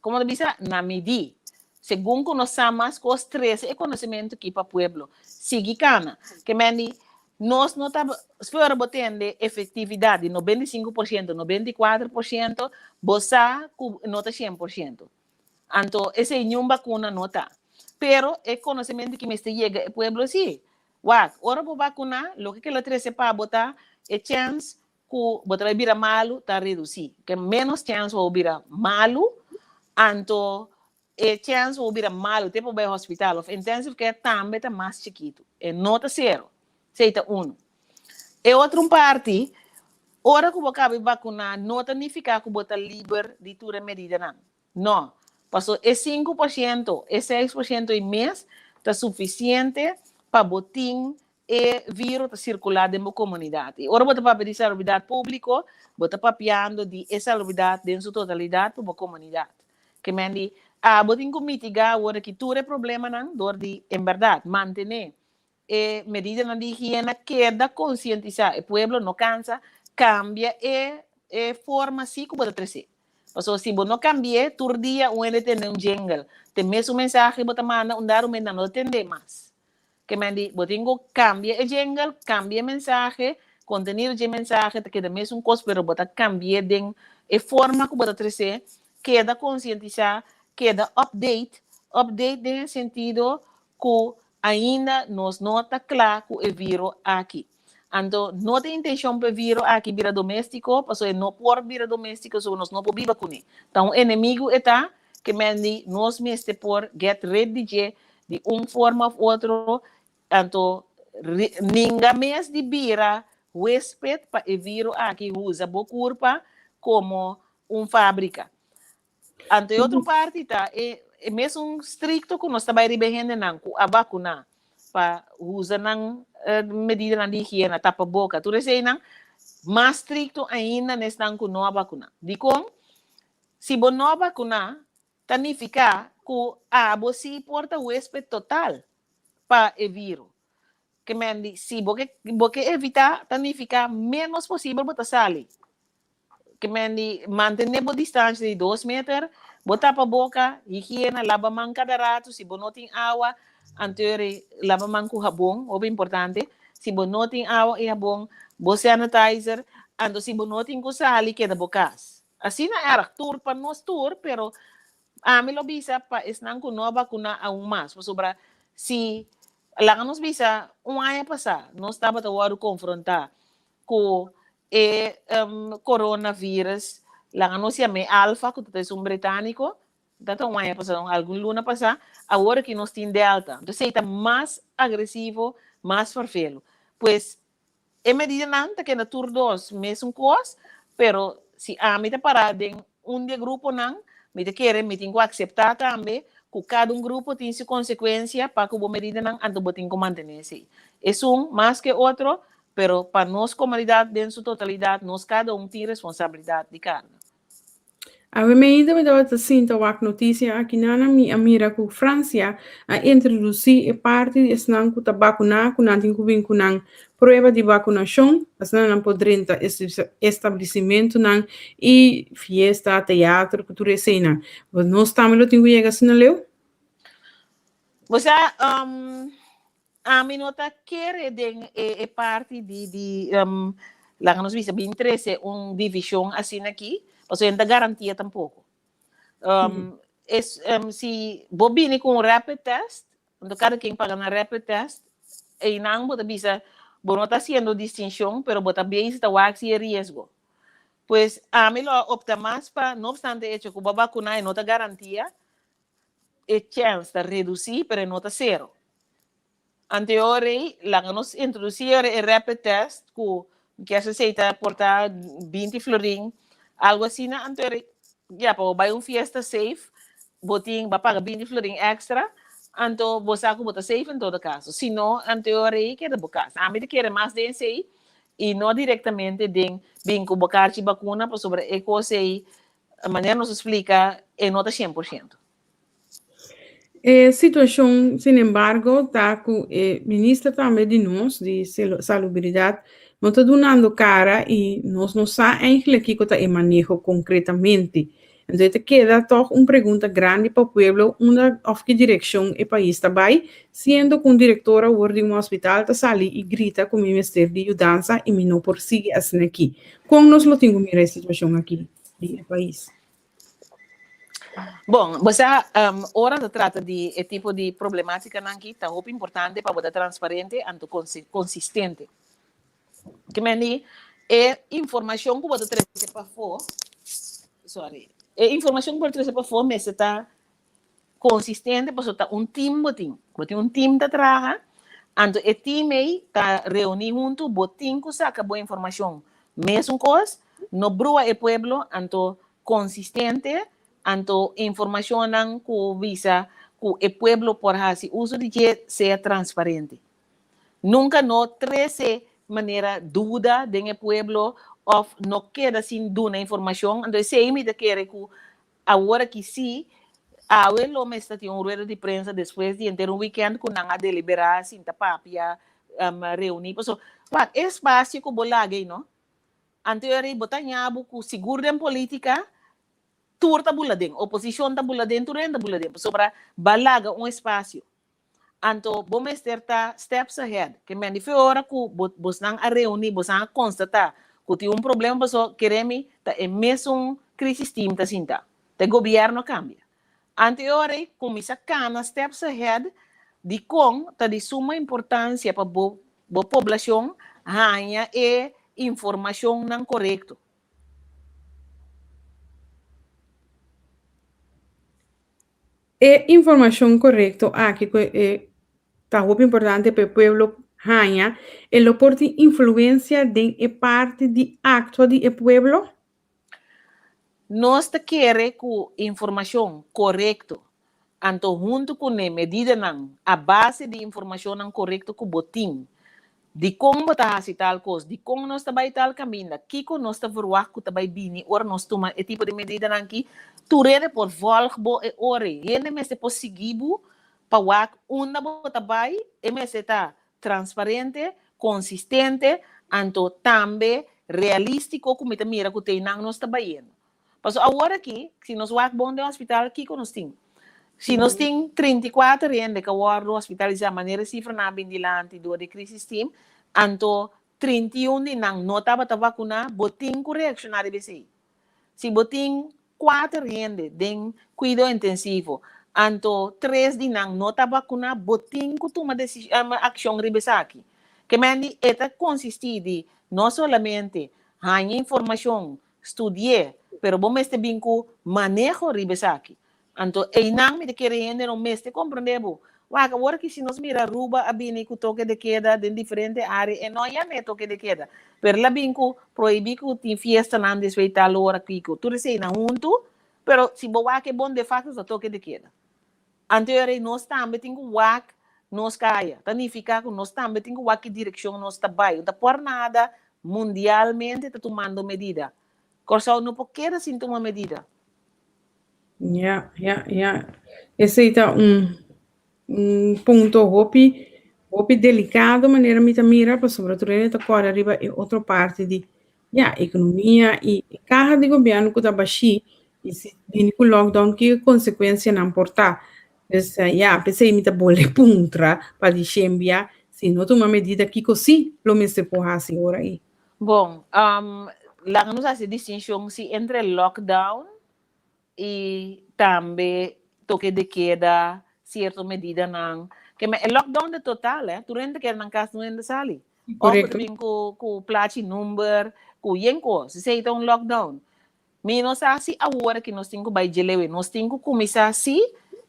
komo ta bisa, na midí. Segun ku nos sa mas kos, trese e konosementu aki pa pueblo. Sigui kana. Ke men di, Nos no ta spera bo tende efectividad di 95%, 94%, bo sa cu no ta 100%. Anto esey niun vacuna no ta. Pero e conocemento ki mester yega e pueblo si. Wak, ora bo vacuna, loke ke lo trece pa bo ta e chance cu bo ta bay bira malu ta reduci. Ke menos chance pa bo bira malu, anto E chèns pa bo bira malu te pa bo bai hospital òf intensive care tambe ta mas chikitu. E no ta sero. Esei ta unu. E otro un parti, ora ku bo kaba di bakuná no ta nifiká ku bo ta liber di tur e medidanan. No. Paso e 5%, e 6% ei mes ta sufisiente pa bo tin e viro ta sirkulá den bo komunidat. I ora bo ta papia di salubridat públiko, bo ta papiando di e salubridat den su totalidat pa bo komunidat. Ke men di, abo tin ku mitigá awor aki tur e problemanan dor di, en bèrdat, mantené e medidanan di higiena, keda konsientisá e pueblo, no kansa, kambia e e forma si ku bo ta tresé. Pasobra si bo no kambi'é, tur dia un hende tende un jingle, te mesun mensahe bo ta manda, un dado momento nan no ta tend'é mas. Ke men di, bo tin ku kambia e jingle, kambia e mensahe, kontenido dje mensahe ta keda mesun kos, pero bo ta kambi'é den e forma ku bo ta tres'é, keda konsientisá, keda update, update den e sentido ku ainda nos no ta kla ku e viro aki. Anto no ta intenshon pa e viro aki bira doméstiko, pasobra e no por bira doméstiko, pasobra nos no por biba kuné. Ta un enemigu e ta, ke men di nos mester por get rid di dje di un forma of otro, anto ninga mes di bira huesped pa e viro aki usa bo kurpa komo un fabrika. Anto e otro parti ta e e mesun strikto ku nos ta bai riba e hendenan ku a bakuná pa usa nan medidanan di higiena, tapa boka, tur eseinan, mas strikto ainda na esnan ku no a bakuná. Dikon? Si bo no a bakuná, ta nifiká ku abo sí por ta huésped total pa e viro. Ke men di, si bo ke bo ke evitá, ta nifiká ménos posibel bo ta sali. Ke men di, mantené bo distansha di dos meter, bo tapa boka, higiena, laba man kada ratu, si bo no tin awa, anteori laba man ku habon, hopi importante, si bo no tin awa i habon, bo sanitizer, anto si bo no tin ku sali, keda bo kas. Asina erg, tur pa nos tur, pero ami lo bisa pa esnan ku no a bakuná aun mas, pasobra si, laga nos bisa, un aña pasá nos tabata wòrdu konfrontá ku e coronavirus Laga nos yam'é alfa, ku ta esun britániko, ta ta un aña pasá, algun luna pasá, awor aki nos tin delta. Entonces esei ta mas agresivo, mas ferfelu. Pues e medidanan ta keda tur dos mesun kos, pero si ami ta pará den un di e gruponan, mi ta kere mi tin ku akseptá tambe ku kada un grupo tin su konsekuensia pa ku bo medidanan, anto bo tin ku mantené esei. Esun mas ke otro, pero pa nos komunidat den su totalidat, nos kada un tin responsabilidat di karga. Awe meinta mi tabata sinta wak notisia aki nana mi a mira ku Francia a introdusí e parti di esnan ku ta bakuná ku nan tin ku bin ku nan prueba di bakunashon asina nan por drenta establisimentunan i fiesta, teatro ku tur eseinan. Nos tambe lo tin ku yega asina leu? Bo sa, Ami no ta kere den e parti di di laga nos bisa bin trese un divishon asina aki, pasobra e no ta garantia tampoko. Es si bo bini ku un rapid test, anto kada ken paga nan rapid test, einan bo ta bisa bo no ta hasiendo distinshon, pero bo ta bezig ta wak si e riesgo. Pues ami lo a opta mas pa, no obstante e echo ku bo a bakuna e no ta garantia, e chèns ta redusí pero e no ta sero. Anteor ei laga nos introdusí ora e rapid test ku kier esei ta por ta binti florin algu asina anto ei ya pa bo bai un fiesta safe bo tin bo a paga binti florin extra anto bo sa ku bo ta safe en todo kaso si no anteor ei keda bo kas. Ami ta kere mas den esei i no direktamente den bin ku bo karchi bakuna pasobra e kos ei Manera nos a splika, e no ta 100%. E situashon, sin embargo, ta ku e minister tambe di nos, di Salubridat, no ta dunando kara i nos no sa eigenlijk kiko ta e maneho konkretamente. Entonces ta keda tòg un pregunta grandi pa pueblo unda òf ki direkshon e pais ta bai, siendo ku un direktor awor di un hospital ta sali i grita ku mi mester di yudansa i mi no por sigui asina aki. Kon nos lo tin ku mira e situashon aki di e pais? Bon, bo sa, ora ta trata di e tipo di problemátikanan aki, ta hopi importante pa bo ta transparente anto konsistente. Ke men di, e informashon ku bo ta trese pafó, sorry, e informashon ku bo ta trese pafó mester ta konsistente pasobra ta un team bo tin. Bo tin un team ta traha, anto e team ei ta reuní huntu, bo tin ku saka bo informashon mesun kos, no brua e pueblo, anto konsistente, anto informashonnan ku bisa ku e pueblo por hasi uso di dje sea transparente. Nunka no trese manera duda den e pueblo òf no keda sin duna informashon, anto esei mi ta kere ku Awor aki sí, awe lo mester tin un rueda di prensa despues di henter un weekend ku nan a deliberá, sinta papia, reuní. Paso, wak, e espasio ku bo laga ei no, anto e ora ei bo ta haña bo ku sigur den polítika tur ta bula den, oposishon ta bula den, tur hende ta bula den, pasobra bo a laga un espasio. Anto bo mester ta steps ahead. Ke men di fe ora ku bo bosnan a reuní, bosnan a konstatá ku tin un problema paso kere mi ta e mesun crisis team ta sinta. Ta e gobièrnu a kambia. Anto e ora ei kuminsá kana steps ahead dikon ta di suma importansia pa bo bo poblashon haña e informashonnan korekto. E informashon korekto aki ku e ta hopi importante pa e pueblo haña, e lo por tin influensia den e parti di aktua di e pueblo? Nos ta kere ku informashon korekto, anto huntu kuné medidanan a base di informashonnan korekto ku bo tin, Dikon bo ta hasi tal kos? Dikon nos ta bai tal kaminda? Kiko nos ta verwagt ku ta bai bini ora nos tuma e tipo di medidanan aki? Tur hende por vòlg bo e ora ei. Hende mester por sigui bo pa wak unda bo ta bai. E mester ta transparente, konsistente, anto tambe realístiko ku mi ta mira ku te einan nos ta bayendo. Pasobra awor aki, si nos wak bon den hospital, kiko nos tin? Si nos tin 34 hende ku a wòrdu hospitalisá, manera e sifranan a bin dilanti dor di crisis team, anto 31 di nan no tabata vakuná, bo tin ku reakshoná riba esei. Si bo tin kuater hende den kuido intensivo, anto tres di nan no ta vakuná, bo tin ku tuma akshon riba esaki. Ke men di e ta konsistí di no solamente haña informashon studi'é, Pero bo mester bin ku maneho riba esaki. Anto einan mi ta kere hende no mester komprendé bo. Wak, awor aki si nos mira Aruba a bini ku toke de keda den diferente área, e no yam'é toke de keda, pero el a bin ku prohibí ku tin fiestanan despues di tal ora kiko. Tur eseinan huntu, pero si bo wak e bon de fakto ta toke de keda. Anto e ora ei nos tambe tin ku wak nos kaya. Ta nifiká ku nos tambe tin ku wak ki direkshon nos ta bai. No ta por nada mundialmente ta tumando medida. Kòrsou no por keda sin tuma medida. Ja, ja, ja. Esei ta un un punto hopi hopi delicado manera mi ta mira pasobra tur hende ta kòrda riba e otro parti di ya ekonomia i e kaha di gobièrnu ku ta bashí i si bini ku lockdown ki konsekuensianan por ta. Dus ya p'esei mi ta bolbe puntra pa di shembia si no tuma medida kiko si lo mester por hasi ora ei. Bon, laga nos hasi distinshon si entre lockdown i tambe toke de keda, sierto medidanan. Ke men e lockdown ta total eh, tur hende ta keda nan kas, tur hende ta sali. Òf bo ta bin ku plachi number, ku yen kos, esei ta un lockdown. Mi no sa si awor aki nos tin ku bai djelewe, nos tin ku kuminsá si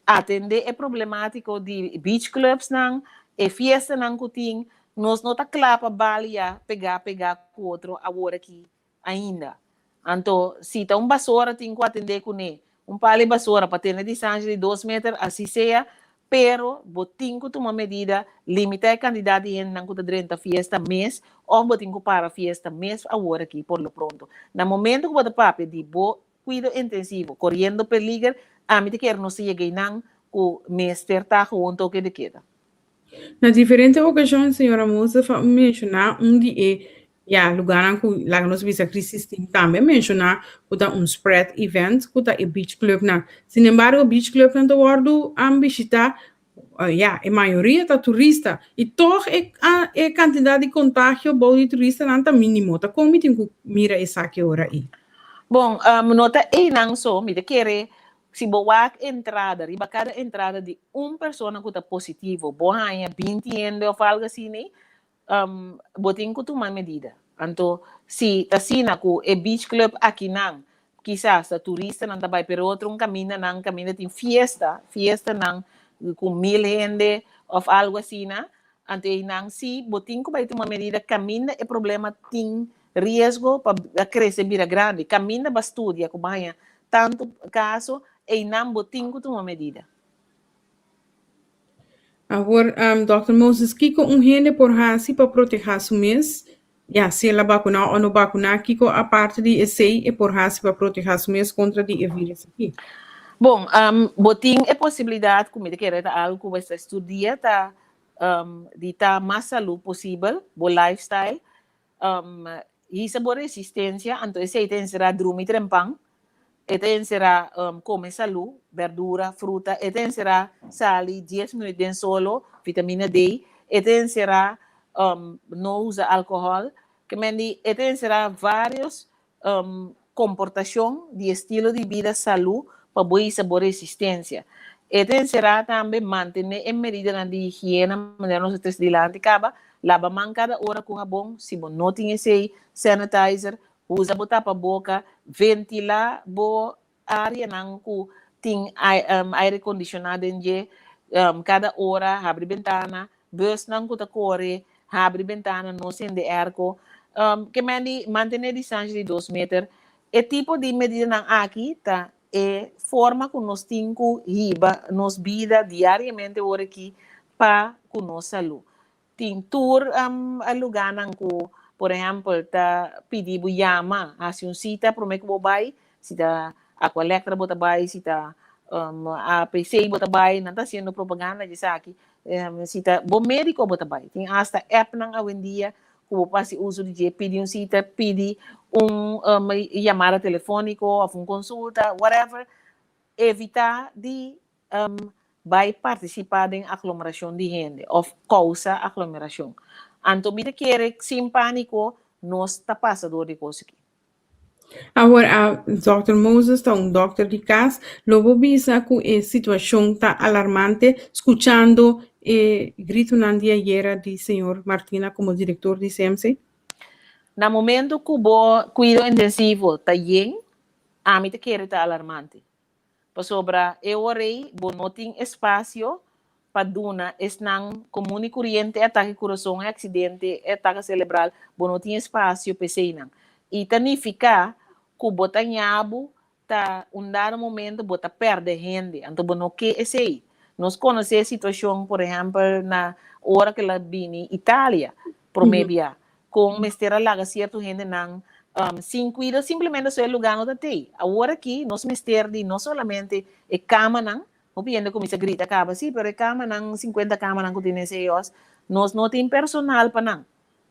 atendé e problemátiko di beach clubsnan, e fiestanan ku tin, nos no ta kla pa balia pegá pegá ku otro awor aki ainda. Anto si ta un basora tin ku atendé kuné, un pala di basora pa tene distansha di dos meter, asi sea, Pero bo tin ku tuma medida, limitá e kantidat di hendenan ku ta drenta fiesta mes òf bo tin ku para fiesta mes awor aki por lo pronto. Na momento ku bo ta papia di bo kuido intensivo koriendo peliger, ami ta kere nos ta yega einan ku mester ta gewoon toke de keda. Na diferente okashon señora Mozef a menshoná un di e Ya, lugarnan ku laga nos bisa Crisis Team tambe menshoná ku ta un spread event ku ta e beach clubnan. Sin embargo beach clubnan ta wòrdu bishitá, ya, e mayoria ta turista i tòg e e kantidat di kontagio bou di turistanan ta mínimo. Ta kon mi tin ku mira esaki ora ei? Bon, no ta einan so, mi ta kere si bo wak entrada, riba kada entrada di un persona ku ta positivo, bo haña 20 hende òf algu asina, bo tin ku tuma medida. Anto si ta asina ku e beach club akinan kisas ta turistanan ta bai pero otro un kaminda nan kaminda tin fiesta, fiestanan ku 1000 hende òf algu asina, anto einan si bo tin ku bai tuma medida kaminda e problema tin riesgo pa krese bira grandi, kaminda bo a studia ku bo haña tantu kaso einan bo tin ku tuma medida. Awor, Dòkter Moses, kiko un hende por hasi pa protehá su mes? Ya, si el a bakuná o no bakuná, kiko aparte di esei e por hasi pa protehá su mes kontra di e vírus aki? Bon, bo tin e posibilidat ku mi ta kere ta algu ku bo esta studia ta di ta mas salú posibel, bo lifestyle, hisa bo resistensia, anto esei ta enserá drumi trempan, e ta enserá kome salú, bèrdura, fruta, e ta enserá sali 10 minüt den solo, vitamina D, e ta enserá no usa alkohòl, ke men di e ta enserá vários komportashon di estilo di bida salú pa bo hisa bo resistensia. E ta enserá tambe mantené e medidanan di higiena manera nos a trese dilanti kaba, laba man kada ora ku habon, si bo no tin esei, sanitizer, usa bo tapaboka, ventilá bo áreanan ku tin aire kondishoná den dje, kada ora habri bentana, busnan ku ta kore, habri bentana, no sende airco. Ke men di mantené distansha di 2 meter. E tipo di medidanan aki ta e forma ku nos tin ku hiba nos bida diariamente ora aki pa ku nos salú. Tin tur lugánan ku, por ehèmpel, ta pidi bo yama, hasi un sita promé ku bo bai, si ta Aqualectra bo ta bai, si ta APC bo ta bai, nan ta hasiendo propaganda di esaki, si ta bo médiko bo ta bai. Tin asta appnan awendia ku bo por hasi uso di dje, pidi un sita, pidi un yamada telefóniko òf un konsulta, whatever, evitá di bai partisipá den aglomerashon di hende òf kousa aglomerashon. Anto mi ta kere sin pániko nos ta pasa dor di kos aki. Awor, Dòkter Moses ta un dòkter di kas. Lo bo bisa ku e situashon ta alarmante skuchando e gritonan di ayera di señor Martina komo direktor di CMC? Na momento ku bo kuido intensivo ta yen, Ami ta kere ta alarmante. Pasobra e ora ei bo no tin espasio pa duna esnan komun i kuriente e atake kurason, e aksidente, e atake selebral, bo no tin espasio pa eseinan. I ta nifiká ku bo ta ñabu ta un dado momento bo ta pèrdè hende, anto bo no ke esei. Nos konosé e situashon, por ehèmpel, na ora ku el a bini Italia promé bia, kon mester a laga sierto hendenan sin kuido simplemente so e lugá no ta tei. Awor aki nos mester di no solamente e kamanan, hopi hende kuminsá grita kaba, sí, pero e kamanan, 50 kamanan ku tin den CEOS, nos no tin personal pa nan.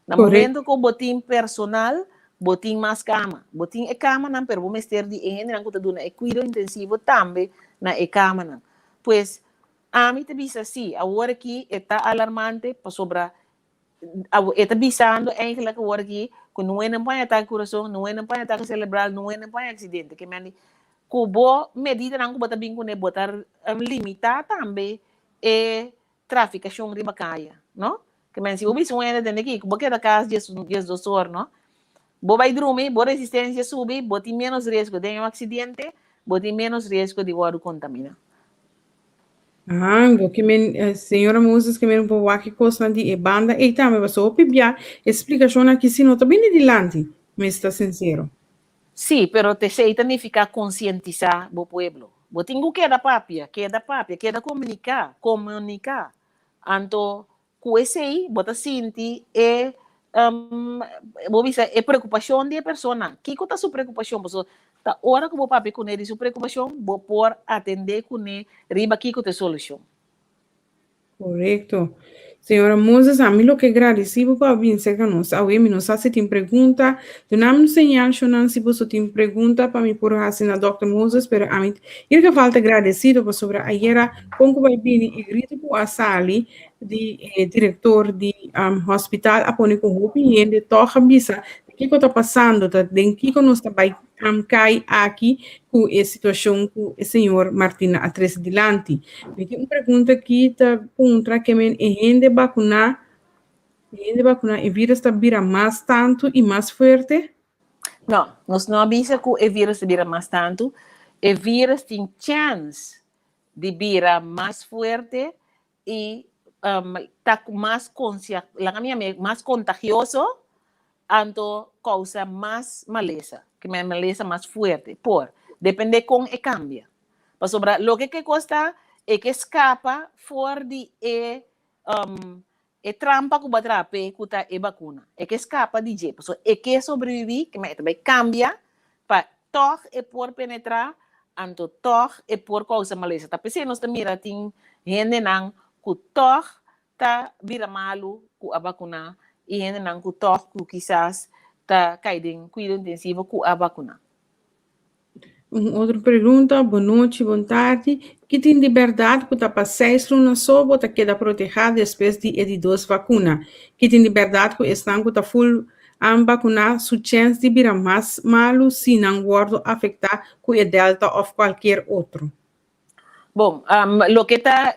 Na momento ku bo tin personal, bo tin mas kama. Bo tin e kamanan, pero bo mester di e hendenan ku ta duna e kuido intensivo tambe na e kamanan. Pues, ami ta bisa sí, awor aki e ta alarmante pasobra e ta bisando eigenlijk awor aki ku no hende por haña atake kurason, no hende por haña atake selebral, no hende por haña aksidente. Ke men di ku bo medidanan ku bo ta bin kuné bo ta limitá tambe e trafikashon riba kaya, no? Ke men si bo bisa un hende tende ki ku bo keda kas 12 or, no? Bo bai drumi, bo resistensia subi, bo tin ménos riesgo den un aksidente, bo tin ménos riesgo di wòrdu kontaminá. Ah, bo ke men, eh, señora Moses, ke men bo wak e kosnan di e banda ei tambe, pasobra hopi bia e splikashon aki si no ta bini dilanti, mi sta sinsero. Sí, pero t'esei ta nifiká konsientisá bo pueblo. Bo tin ku keda papia, keda papia, keda komuniká, komuniká. Anto ku esei bo ta sinti e, bo bisa e preokupashon di e persona. Kiko ta su preokupashon? Pasobra ta ora ku bo papia kuné di su preokupashon, bo por atendé kuné riba kiko ta e solushon. Korekto. Señora Moses, ami lo ke gradisí bo pa a bin serka nos awe. Mi no sa si tin pregunta. Duna mi un señal, shonnan, si boso tin pregunta pa mi por hasi na Dòkter Moses, pero ami in ieder geval ta gradesido pasobra ayera kon ku bai bini e gritu ku a sali di e direktor di hospital a pone ku hopi hende tòg a bisa kiko ta pasando, ta den kiko nos ta bai kai aki ku e situashon ku e señor Martina a trese dilanti. Mi tin un pregunta ki ta puntra ke men e hende bakuná, e hende bakuná e virus ta bira mas tantu i mas fuerte? No, nos no a bisa ku e virus ta bira mas tantu. E virus tin chèns di bira mas fuerte i ta mas konsia, laga mi yam'é mas kontagioso anto kousa mas malesa, ke men malesa mas fuerte, por depende kon e kambia. Pasobra loke ke kos ta, e ke skapa for di e e trampa ku bo a traha p'e ku ta e bakuna. E ke skapa di dje, pasobra e ke sobreviví, ke men e ta bai kambia pa tòg e por penetrá, anto tòg e por kousa malesa. Ta p'esei nos ta mira tin hendenan ku tòg ta bira malu ku a bakuná i hendenan ku tòg ku kisas ta kai den kuido intensivo ku a bakuná. Un otro pregunta, bon nochi, bon tardi. Ki tin di bèrdat ku ta pa seis luna so bo ta keda protehá despues di e di dos vakuna? Ki tin di bèrdat ku esnan ku ta ful bakuná su chèns di bira mas malu si nan wòrdu afektá ku e delta òf kualkier otro? Bon, loke ta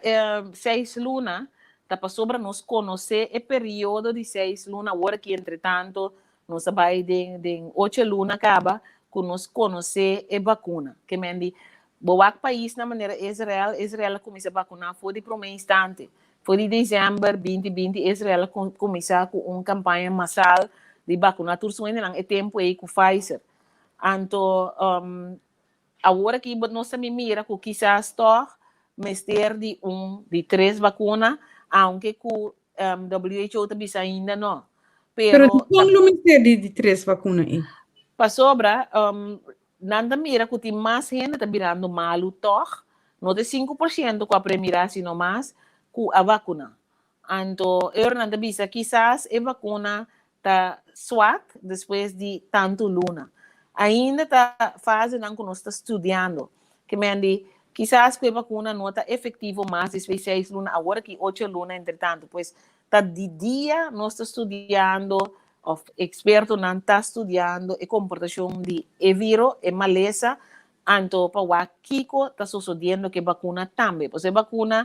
seis luna ta pasobra nos konosé e periodo di seis luna, awor aki entretanto nos a bai den den ocho luna kaba ku nos konosé e bakuna. Ke men di, bo wak paisnan manera Israel, Israel a kuminsá bakuná for di promé instante. For di desèmber 2020 Israel a kuminsá ku un kampaña masal di bakuná tur su hendenan e tempu ei ku Pfizer. Anto Awor aki bo nos ta mi mira ku kisas tòg mester di un di tres bakuna, aunke ku WHO ta bisa ainda no. Pero dikon lo mester di di tres bakuna ei? Pasobra nan ta mira ku tin mas hende ta birando malu tòg, no ta e 5% ku a premirá sino mas ku a bakuna. Anto e ora nan ta bisa kisas e bakuna ta swak despues di tantu luna. Ainda ta fasenan ku nos ta studiando. Ke men di, kisas ku e bakuna no ta efektivo mas despues seis luna, awor aki ocho luna entretantu. Pues ta di dia nos ta studiando òf ekspertonan ta studiando e komportashon di e viro, e malesa, anto pa wak kiko ta sosodiendo ku e bakuna tambe. Pasobra e bakuna,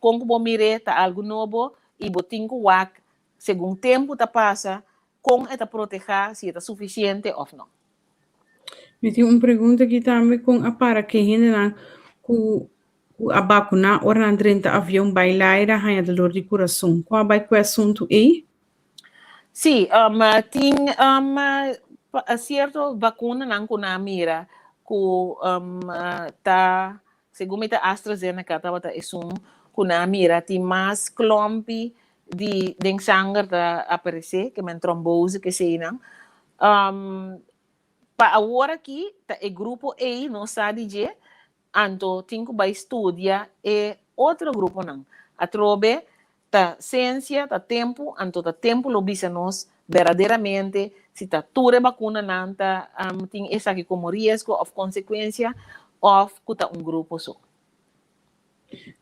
kon ku bo mir'é, ta algu nobo i bo tin ku wak Segun tempu ta pasa, kon e ta protehá, si e ta sufisiente òf no. Mi tin un pregunta aki tambe kon a para ke hendenan ku ku a bakuná ora nan drenta avion bai laira haña dolor di kurason. Kon a bai ku e asuntu ei? Sí, tin sierto vakunanan ku nan a mira ku ta, segun mi ta AstraZeneca tabata esun ku nan a mira tin mas klòmpi di den sanger ta aparesé, ke men trombose ke eseinan. Pa awor aki ta e grupo ei nos sa di dje, anto tin ku bai studia e otro gruponan. Atrobe ta sensia, ta tempu, anto ta tempu lo bisa nos berdaderamente si ta tur e bakunanan ta tin esaki komo riesgo òf konsekuensia òf ku ta un grupo so.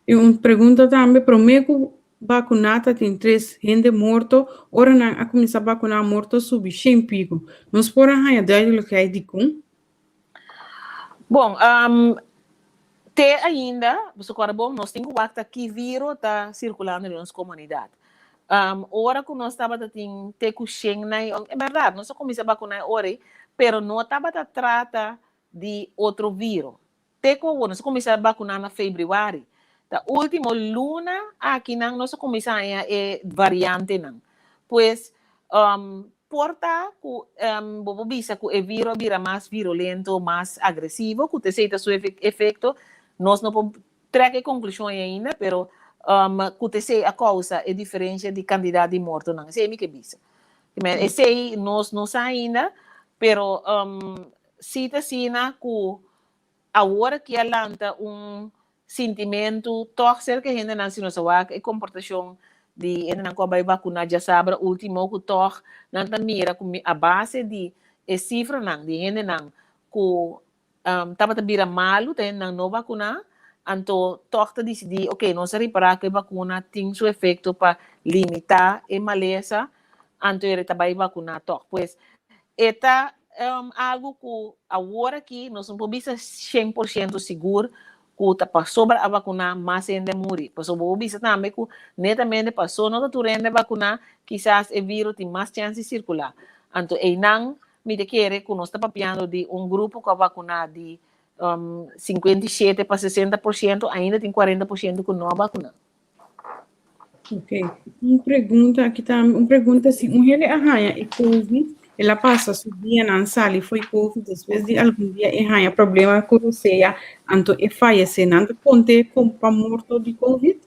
I un pregunta tambe, promé ku bakuná ta tin tres hende morto, ora nan a kuminsá bakuná morto a subi shen piku. Nos por a haña duidelijkheid dikon? Bon, te ainda, boso kòrda bon, nos tin ku wak ta ki viro ta sirkulando den nos komunidat. Ora ku nos tabata tin te ku shen na e, en bèrdat nos a kuminsá bakuná e ora ei, pero no tabata trata di otro viro. Te ku awor, nos a kuminsá bakuná na febrüari. Ta último luna akinan nos a kuminsá haña e variantenan. Pues, por ta ku bo por bisa ku e viro a bira mas virulento, mas agresivo, ku ta esei ta su efekto. Nos no por trek e konklushon ei ainda, pero ku ta esei a kousa e diferensia di kantidat di mortonan. Esei mi ke bisa. Esei nos no sa ainda, pero si ta asina ku awor aki a lanta un sintimentu tòg serka e hendenan si nos a wak e komportashon di hendenan ku a bai bakuná djasabra último ku tòg nan ta mira ku a base di e sifranan di hendenan ku tabata bira malu ta hendenan no bakuná anto tòg ta disidí oke nos a ripará ku e bakuna tin su efekto pa limitá e malesa anto e ta bai bakuná tòg pues e ta algu ku awor aki nos no por bisa 100% sigur ku ta pasobra a bakuná mas hende a muri. Pasobra bo por bisa tambe ku netamente paso no ta tur hende a bakuná, kisas e viro tin mas chèns di sirkulá. Anto einan mi ta kere ku nos ta papiando di un grupo ku a bakuná di 57 pa 60%, ainda tin 40% ku no a bakuná. Ok, un pregunta aki tambe, un pregunta si un hende a haña e covid, el a pasa su dianan sali fo'i covid, despues di algun dia e haña problema ku rosea, anto e fayesé, nan ta kont'é komo pa morto di covid?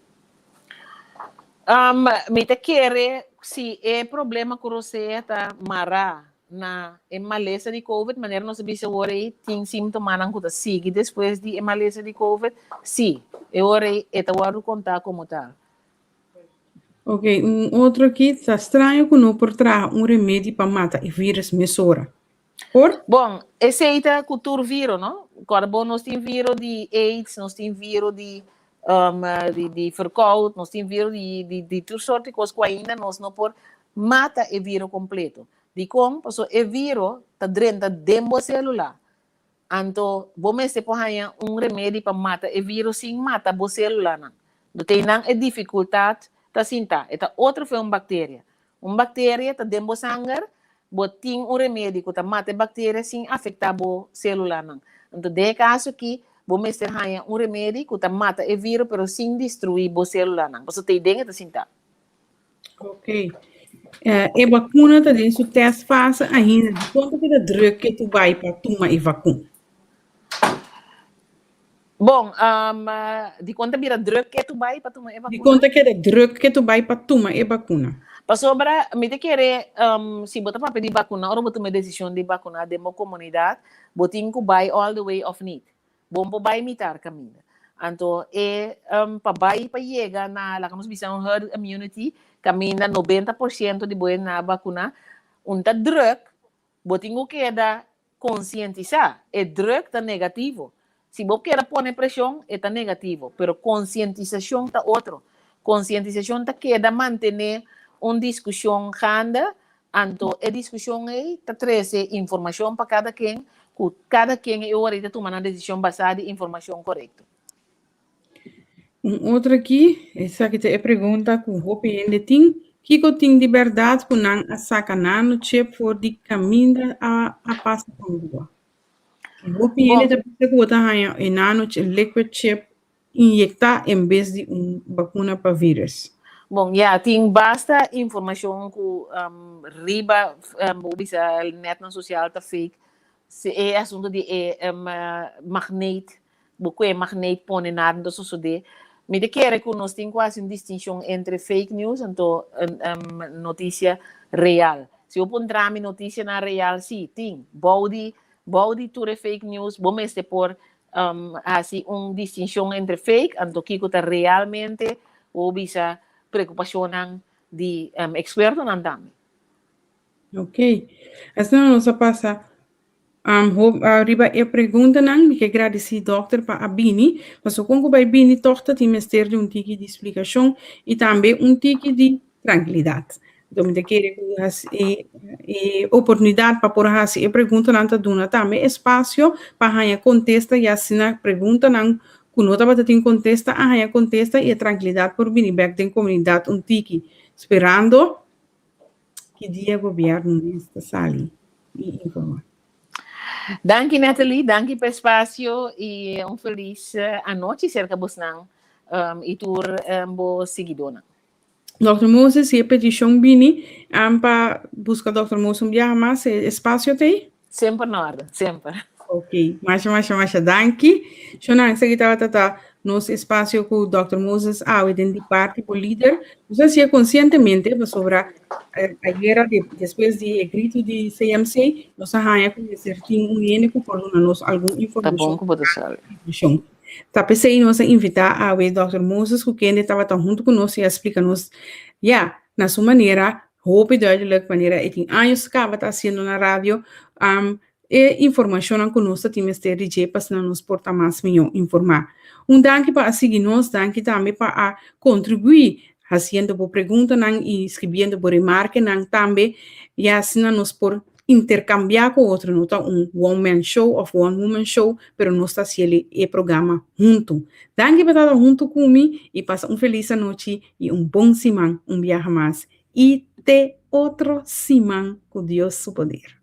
Mi ta kere si e problema ku rosea ta mará na e malesa di covid, manera nos a bisa awor ei, tin símtomanan ku ta sigui despues di e malesa di covid, sí, e ora ei e ta wòrdu kontá komo tal. Ok, un otro aki, ta straño ku no por traha un remedi pa mata e vírus mesora. Por? Bon, esei ta ku tur viro, no? Kòrda bon, nos tin viro di aids, nos tin viro di di di verkoud, nos tin viro di di di tur sort di kos ku ainda nos no por mata e viro kompleto. Dikon? Pasobra e viro ta drenta den bo selula. Anto bo mester por haña un remedi pa mata e viro sin mata bo selulanan. No ta einan e difikultat ta sinta. E ta otro fe un bakteria. Un bakteria ta den bo sanger, bo tin un remedi ku ta mata e bakteria sin afektá bo selulanan. Anto den e kaso aki bo mester haña un remedi ku ta mata e viro pero sin destruí bo selulanan, pasobra ta ei den e ta sintá. Ok. E bakuna ta den su test fase ainda. Di kon ta keda druk ke tu bai pa tuma e vakuna? Bon, di kon ta bira druk ke tu bai pa tuma e bakuna? Di kon ta keda druk ke tu bai pa tuma e bakuna? Pasobra mi ta kere, si bo ta papia di bakuna, ora bo tuma e desishon di bakuna den bo komunidat, bo tin ku bai all the way òf nit. Bo no por bai mitar kaminda. Anto e pa bai pa yega na, laga nos bisa un herd immunity, kaminda 90% di bo hende a bakuna, un ta druk, bo tin ku keda Konsientisá, e druk ta negativo. Si bo keda pone preshon, e ta negativo, pero konsientisashon ta otro. Konsientisashon ta keda mantené un diskushon gande, anto e diskushon ei ta trese informashon pa kada ken, ku kada ken e ora ei ta tuma nan desishon basá di informashon korekto. Un otro aki, esaki ta e pregunta ku hopi hende tin, kiko tin di bèrdat ku nan a saka nanochip for di kaminda a a pasa Angoa? Hopi hende ta bisa ku bo ta haña e nano liquid chip inyectá en bes di un bakuna pa virus. Bon, ya, tin basta informashon ku riba bo bisa netnan sosial ta fake. Si e asunto di e magneet, bo ku e magneet pone nada no ta sosodé. Mi ta kere ku nos tin ku hasi un distinshon entre fake news anto notisia real. Si bo puntra mi notisianan real, si, tin. Bou di bou di tur e fake news bo mester por hasi un distinshon entre fake anto kiko ta realmente bo bisa preokupashonnan di ekspertonan tambe. Ok. Asina nos a pasa riba e preguntanan. Mi ke gradisí dòkter pa a bini. Pasobra kon ku bai bini tòg ta tin mester di un tiki di splikashon i tambe un tiki di trankilidat. Enton mi ta kere ku hasi e e oportunidat pa por hasi e preguntanan ta duna tambe espasio pa haña kontesta i asina preguntanan ku no tabata tin kontesta a haña kontesta i e trankilidat por bini bèk den komunidat un tiki sperando ki dia gobièrnu mes ta sali i informá. Danki Natalie, danki pa espasio i un felis anochi serka bosnan i tur bo siguidónan. Dòkter Moses, si e petishon bini pa buska Dòkter Moses un biaha mas, e espasio ta ei? Semper na orde, semper. Ok, masha, masha, masha danki. Shona, esaki tabata ta nos espasio ku Dòkter Moses awe den di parti bo lider. Nos a hasié konsientemente pasobra ayera despues di e gritu di CMC nos a haña ku mester tin un hende ku por duna nos algun Ta bon informashon. ku bo ta sabi. Ta p'esei nos a invitá awe Dòkter Moses ku kende tabata huntu ku nos i a splika nos, ya, na su manera hopi duidelik, manera e tin años kaba ta hasiendo na radio, e informashonnan ku nos ta tin mester di dje pa asina nos por ta mas mihó informá. Un danki pa a sigui nos, danki tambe pa a kontribuí hasiendo bo preguntanan i skribiendo bo remarkenan tambe, ya asina nos por interkambiá ku otro, no ta un one man show òf one woman show, pero nos ta hasiel e programa huntu. Danki pa tabata huntu ku mi i pasa un felis anochi i un bon siman un biaha mas i te otro siman ku Dios su poder.